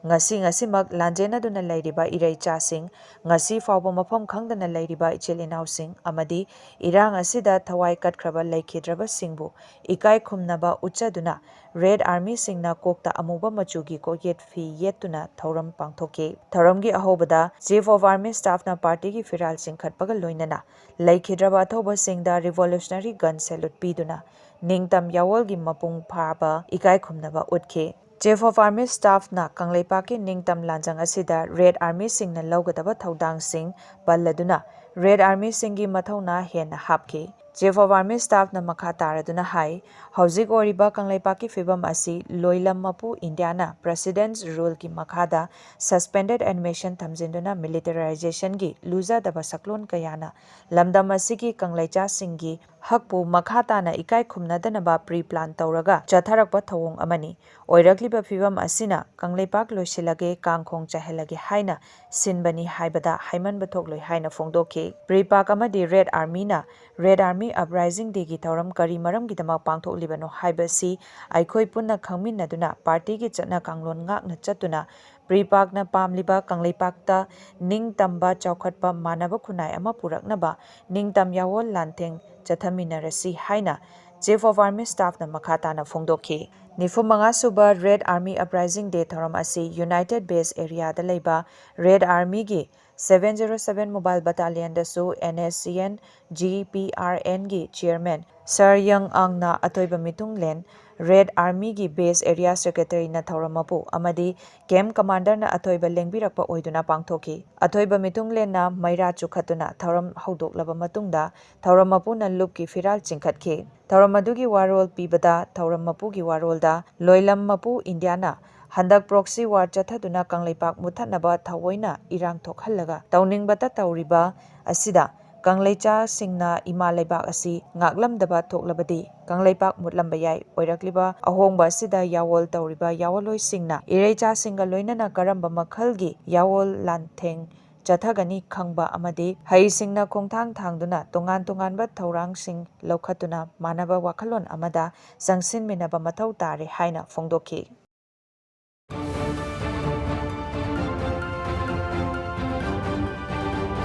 ꯉꯁꯤ ꯉꯁꯤꯃꯛ ꯂꯥꯟꯖꯦꯟꯅꯗꯨꯅ ꯂꯩꯔꯤꯕ ꯏꯔꯩꯆꯥꯁꯤꯡ, ꯉꯁꯤ ꯐꯥꯎꯕ ꯃꯐꯝ ꯈꯪꯗꯅ ꯂꯩꯔꯤꯕ ꯏꯆꯤꯜ ꯏꯅꯥꯎꯁꯤꯡ ꯑꯃꯗꯤ ꯏꯔꯥꯡ ꯑꯁꯤꯗ ꯊꯋꯥꯏ ꯀꯠꯈ꯭ꯔꯕ ꯂꯩꯈꯤꯗ꯭ꯔꯕꯁꯤꯡꯕꯨ ꯏꯀꯥꯏ ꯈꯨꯝꯅꯕ ꯎꯠꯆꯗꯨꯅ ꯔꯦꯗ ꯑꯥꯔꯃꯤꯁꯤꯡꯅ ꯀꯣꯛꯇ ꯑꯃꯨꯕ ꯃꯆꯨꯒꯤ ꯀꯣꯛꯌꯦꯠ ꯐꯤ ꯌꯦꯠꯇꯨꯅ ꯊꯧꯔꯝ ꯄꯥꯡꯊꯣꯛꯈꯤ꯫ ꯊꯧꯔꯝꯒꯤ ꯑꯍꯧꯕꯗ Chief of Army Staffꯅ ꯄꯥꯔꯇꯤꯒꯤ ꯐꯤꯔꯥꯜ ꯆꯤꯡꯈꯠꯄꯒ ꯂꯣꯏꯅꯅ ꯂꯩꯈꯤꯗ꯭ꯔꯕ ꯑꯊꯧꯕꯁꯤꯡꯗ revolutionary gun salute ꯄꯤꯗꯨꯅ ꯅꯤꯡꯇꯝ ꯌꯥꯋꯣꯜꯒꯤ ꯃꯄꯨꯡ ꯐꯥꯕ ꯏꯀꯥꯏ ꯈꯨꯝꯅꯕ ꯎꯠꯈꯤ꯫ Chief of Army Staffꯅ ꯀꯪꯂꯩꯄꯥꯛꯀꯤ ꯅꯤꯡꯇꯝ ꯂꯥꯟꯖꯪ ꯑꯁꯤꯗ ꯔꯦꯗ ꯑꯥꯔꯃꯤꯁꯤꯡꯅ ꯂꯧꯒꯗꯕ ꯊꯧꯗꯥꯡꯁꯤꯡ ꯄꯜꯂꯗꯨꯅ ꯔꯦꯗ ꯑꯥꯔꯃꯤꯁꯤꯡꯒꯤ ꯃꯊꯧꯅꯥ ꯍꯦꯟꯅ ꯍꯥꯞꯈꯤ꯫ Chief of Army Staffꯅ ꯃꯈꯥ ꯇꯥꯔꯗꯨꯅ ꯍꯥꯏ, ꯍꯧꯖꯤꯛ ꯑꯣꯏꯔꯤꯕ ꯀꯪꯂꯩꯄꯥꯛꯀꯤ ꯐꯤꯕꯝ ꯑꯁꯤ ꯂꯣꯏꯂꯝ ꯃꯄꯨ ꯏꯟꯗꯤꯌꯥꯅ President's Ruleꯒꯤ ꯃꯈꯥꯗ suspended animation ꯊꯝꯖꯤꯟꯗꯨꯅ militarizationꯒꯤ ꯂꯨꯖꯗꯕ ꯁꯛꯂꯣꯟ ꯀꯌꯥꯅ ꯂꯝꯗꯝ ꯑꯁꯤꯒꯤ ꯀꯪꯂꯩꯆꯥꯁꯤꯡꯒꯤ ꯍꯛꯄꯨ ꯃꯈꯥ ꯇꯥꯅ ꯏꯀꯥꯏ ꯈꯨꯝꯅꯗꯅꯕ pre-plan ꯇꯧꯔꯒ ꯆꯠꯊꯔꯛꯄ ꯊꯧꯑꯣꯡ ꯑꯃꯅꯤ꯫ ꯑꯣꯏꯔꯛꯂꯤꯕ ꯐꯤꯕꯝ ꯑꯁꯤꯅ ꯀꯪꯂꯩꯄꯥꯛ ꯂꯣꯏꯁꯤꯜꯂꯒꯦ, ꯀꯥꯡꯈꯣꯡ ꯆꯥꯏꯍꯜꯂꯒꯦ ꯍꯥꯏꯅ ꯁꯤꯟꯕꯅꯤ ꯍꯥꯏꯕꯗ ꯍꯥꯏꯃꯟꯕ ꯊꯣꯛꯂꯣꯏ ꯍꯥꯏꯅ ꯐꯣꯡꯗꯣꯛꯈꯤ꯫ PREPAK ꯑꯃꯗꯤ ꯔꯦꯗ ꯑꯥꯔꯃꯤꯅ ꯔꯦꯗ ꯑꯥꯔꯃꯤ uprising dayꯒꯤ ꯊꯧꯔꯝ ꯀꯔꯤ ꯃꯔꯝꯒꯤꯗꯃꯛ ꯄꯥꯡꯊꯣꯛꯂꯤꯕꯅꯣ ꯍꯥꯏꯕꯁꯤ ꯑꯩꯈꯣꯏ ꯄꯨꯟꯅ ꯈꯪꯃꯤꯟꯅꯗꯨꯅ ꯄꯥꯔꯇꯤꯒꯤ ꯆꯠꯅ ꯀꯥꯡꯂꯣꯟ ꯉꯥꯛꯅ ꯆꯠꯇꯨꯅ PREPAKꯅ ꯄꯥꯝꯂꯤꯕ ꯀꯪꯂꯩꯄꯥꯛꯇ ꯅꯤꯡꯇꯝꯕ ꯆꯥꯎꯈꯠꯄ ꯃꯥꯟꯅꯕ ꯈꯨꯟꯅꯥꯏ ꯑꯃ ꯄꯨꯔꯛꯅꯕ ꯅꯤꯡꯇꯝ ꯌꯥꯋꯣꯜ ꯂꯥꯟꯊꯦꯡ ꯆꯠꯊꯃꯤꯟꯅꯔꯁꯤ ꯍꯥꯏꯅ Chief of Army Staffꯅ ꯃꯈꯥ ꯇꯥꯅ ꯐꯣꯡꯗꯣꯛꯈꯤ꯫ ꯅꯤꯐꯨ ꯃꯉꯥ ꯁꯨꯕ ꯔꯦꯗ ꯑꯥꯔꯃꯤ uprising day ꯊꯧꯔꯝ ꯑꯁꯤ United Base Areaꯗ ꯂꯩꯕ ꯔꯦꯗ ꯑꯥꯔꯃꯤꯒꯤ seven zero seven Mobile Battalionꯗꯁꯨ NSCN GPRNꯒꯤ chairman Sir Yang Angꯅ ꯑꯊꯣꯏꯕ ꯃꯤꯊꯨꯡꯂꯦꯟ, ꯔꯦꯗ ꯑꯥꯔꯃꯤꯒꯤ base area secretaryꯅ ꯊꯧꯔꯝ ꯃꯄꯨ ꯑꯃꯗꯤ camp commanderꯅ ꯑꯊꯣꯏꯕ ꯂꯦꯡꯕꯤꯔꯛꯄ ꯑꯣꯏꯗꯨꯅ ꯄꯥꯡꯊꯣꯛꯈꯤ꯫ ꯑꯊꯣꯏꯕ ꯃꯤꯊꯨꯡꯂꯦꯟꯅ ꯃꯩꯔꯥ ꯆꯨꯈꯠꯇꯨꯅ ꯊꯧꯔꯝ ꯍꯧꯗꯣꯛꯂꯕ ꯃꯇꯨꯡꯗ ꯊꯧꯔꯝ ꯃꯄꯨꯅ ꯂꯨꯞꯀꯤ ꯐꯤꯔꯥꯜ ꯆꯤꯡꯈꯠꯈꯤ꯫ ꯊꯧꯔꯝ ꯑꯗꯨꯒꯤ ꯋꯥꯔꯣꯜ ꯄꯤꯕꯗ ꯊꯧꯔꯝ ꯃꯄꯨꯒꯤ ꯋꯥꯔꯣꯜꯗ ꯂꯣꯏꯂꯝ ꯃꯄꯨ ꯏꯟꯗꯤꯌꯥꯅ ꯍꯟꯗꯛ proxy war ꯆꯠꯊꯗꯨꯅ ꯀꯪꯂꯩꯄꯥꯛ ꯃꯨꯠꯊꯠꯅꯕ ꯊꯑꯣꯏꯅ ꯏꯔꯥꯡ ꯊꯣꯛꯍꯜꯂꯒ ꯇꯧꯅꯤꯡꯕꯇ ꯇꯧꯔꯤꯕ ꯑꯁꯤꯗ ꯀꯪꯂꯩꯆꯥꯁꯤꯡꯅ ꯏꯃꯥ ꯂꯩꯕꯥꯛ ꯑꯁꯤ ꯉꯥꯛꯂꯝꯗꯕ ꯊꯣꯛꯂꯕꯗꯤ ꯀꯪꯂꯩꯄꯥꯛ ꯃꯨꯠꯂꯝꯕ ꯌꯥꯏ꯫ ꯑꯣꯏꯔꯛꯂꯤꯕ ꯑꯍꯣꯡꯕ ꯑꯁꯤꯗ ꯌꯥꯑꯣꯜ ꯇꯧꯔꯤꯕ ꯌꯥꯑꯣꯜꯂꯣꯏꯁꯤꯡꯅ ꯏꯔꯩꯆꯥꯁꯤꯡꯒ ꯂꯣꯏꯅꯅ ꯀꯔꯝꯕ ꯃꯈꯜꯒꯤ ꯌꯥꯑꯣꯜ ꯂꯥꯟꯊꯦꯡ ꯆꯠꯊꯒꯅꯤ ꯈꯪꯕ ꯑꯃꯗꯤ ꯍꯩꯁꯤꯡꯅ ꯈꯣꯡꯊꯥꯡ ꯊꯥꯡꯗꯨꯅ ꯇꯣꯉꯥꯟ ꯇꯣꯉꯥꯟꯕ ꯊꯧꯔꯥꯡꯁꯤꯡ ꯂꯧꯈꯠꯇꯨꯅ ꯃꯥꯟꯅꯕ ꯋꯥꯈꯜꯂꯣꯟ ꯑꯃꯗ ꯆꯪꯁꯤꯟꯃꯤꯟꯅꯕ ꯃꯊꯧ ꯇꯥꯔꯦ ꯍꯥꯏꯅ ꯐꯣꯡꯗꯣꯛꯈꯤ꯫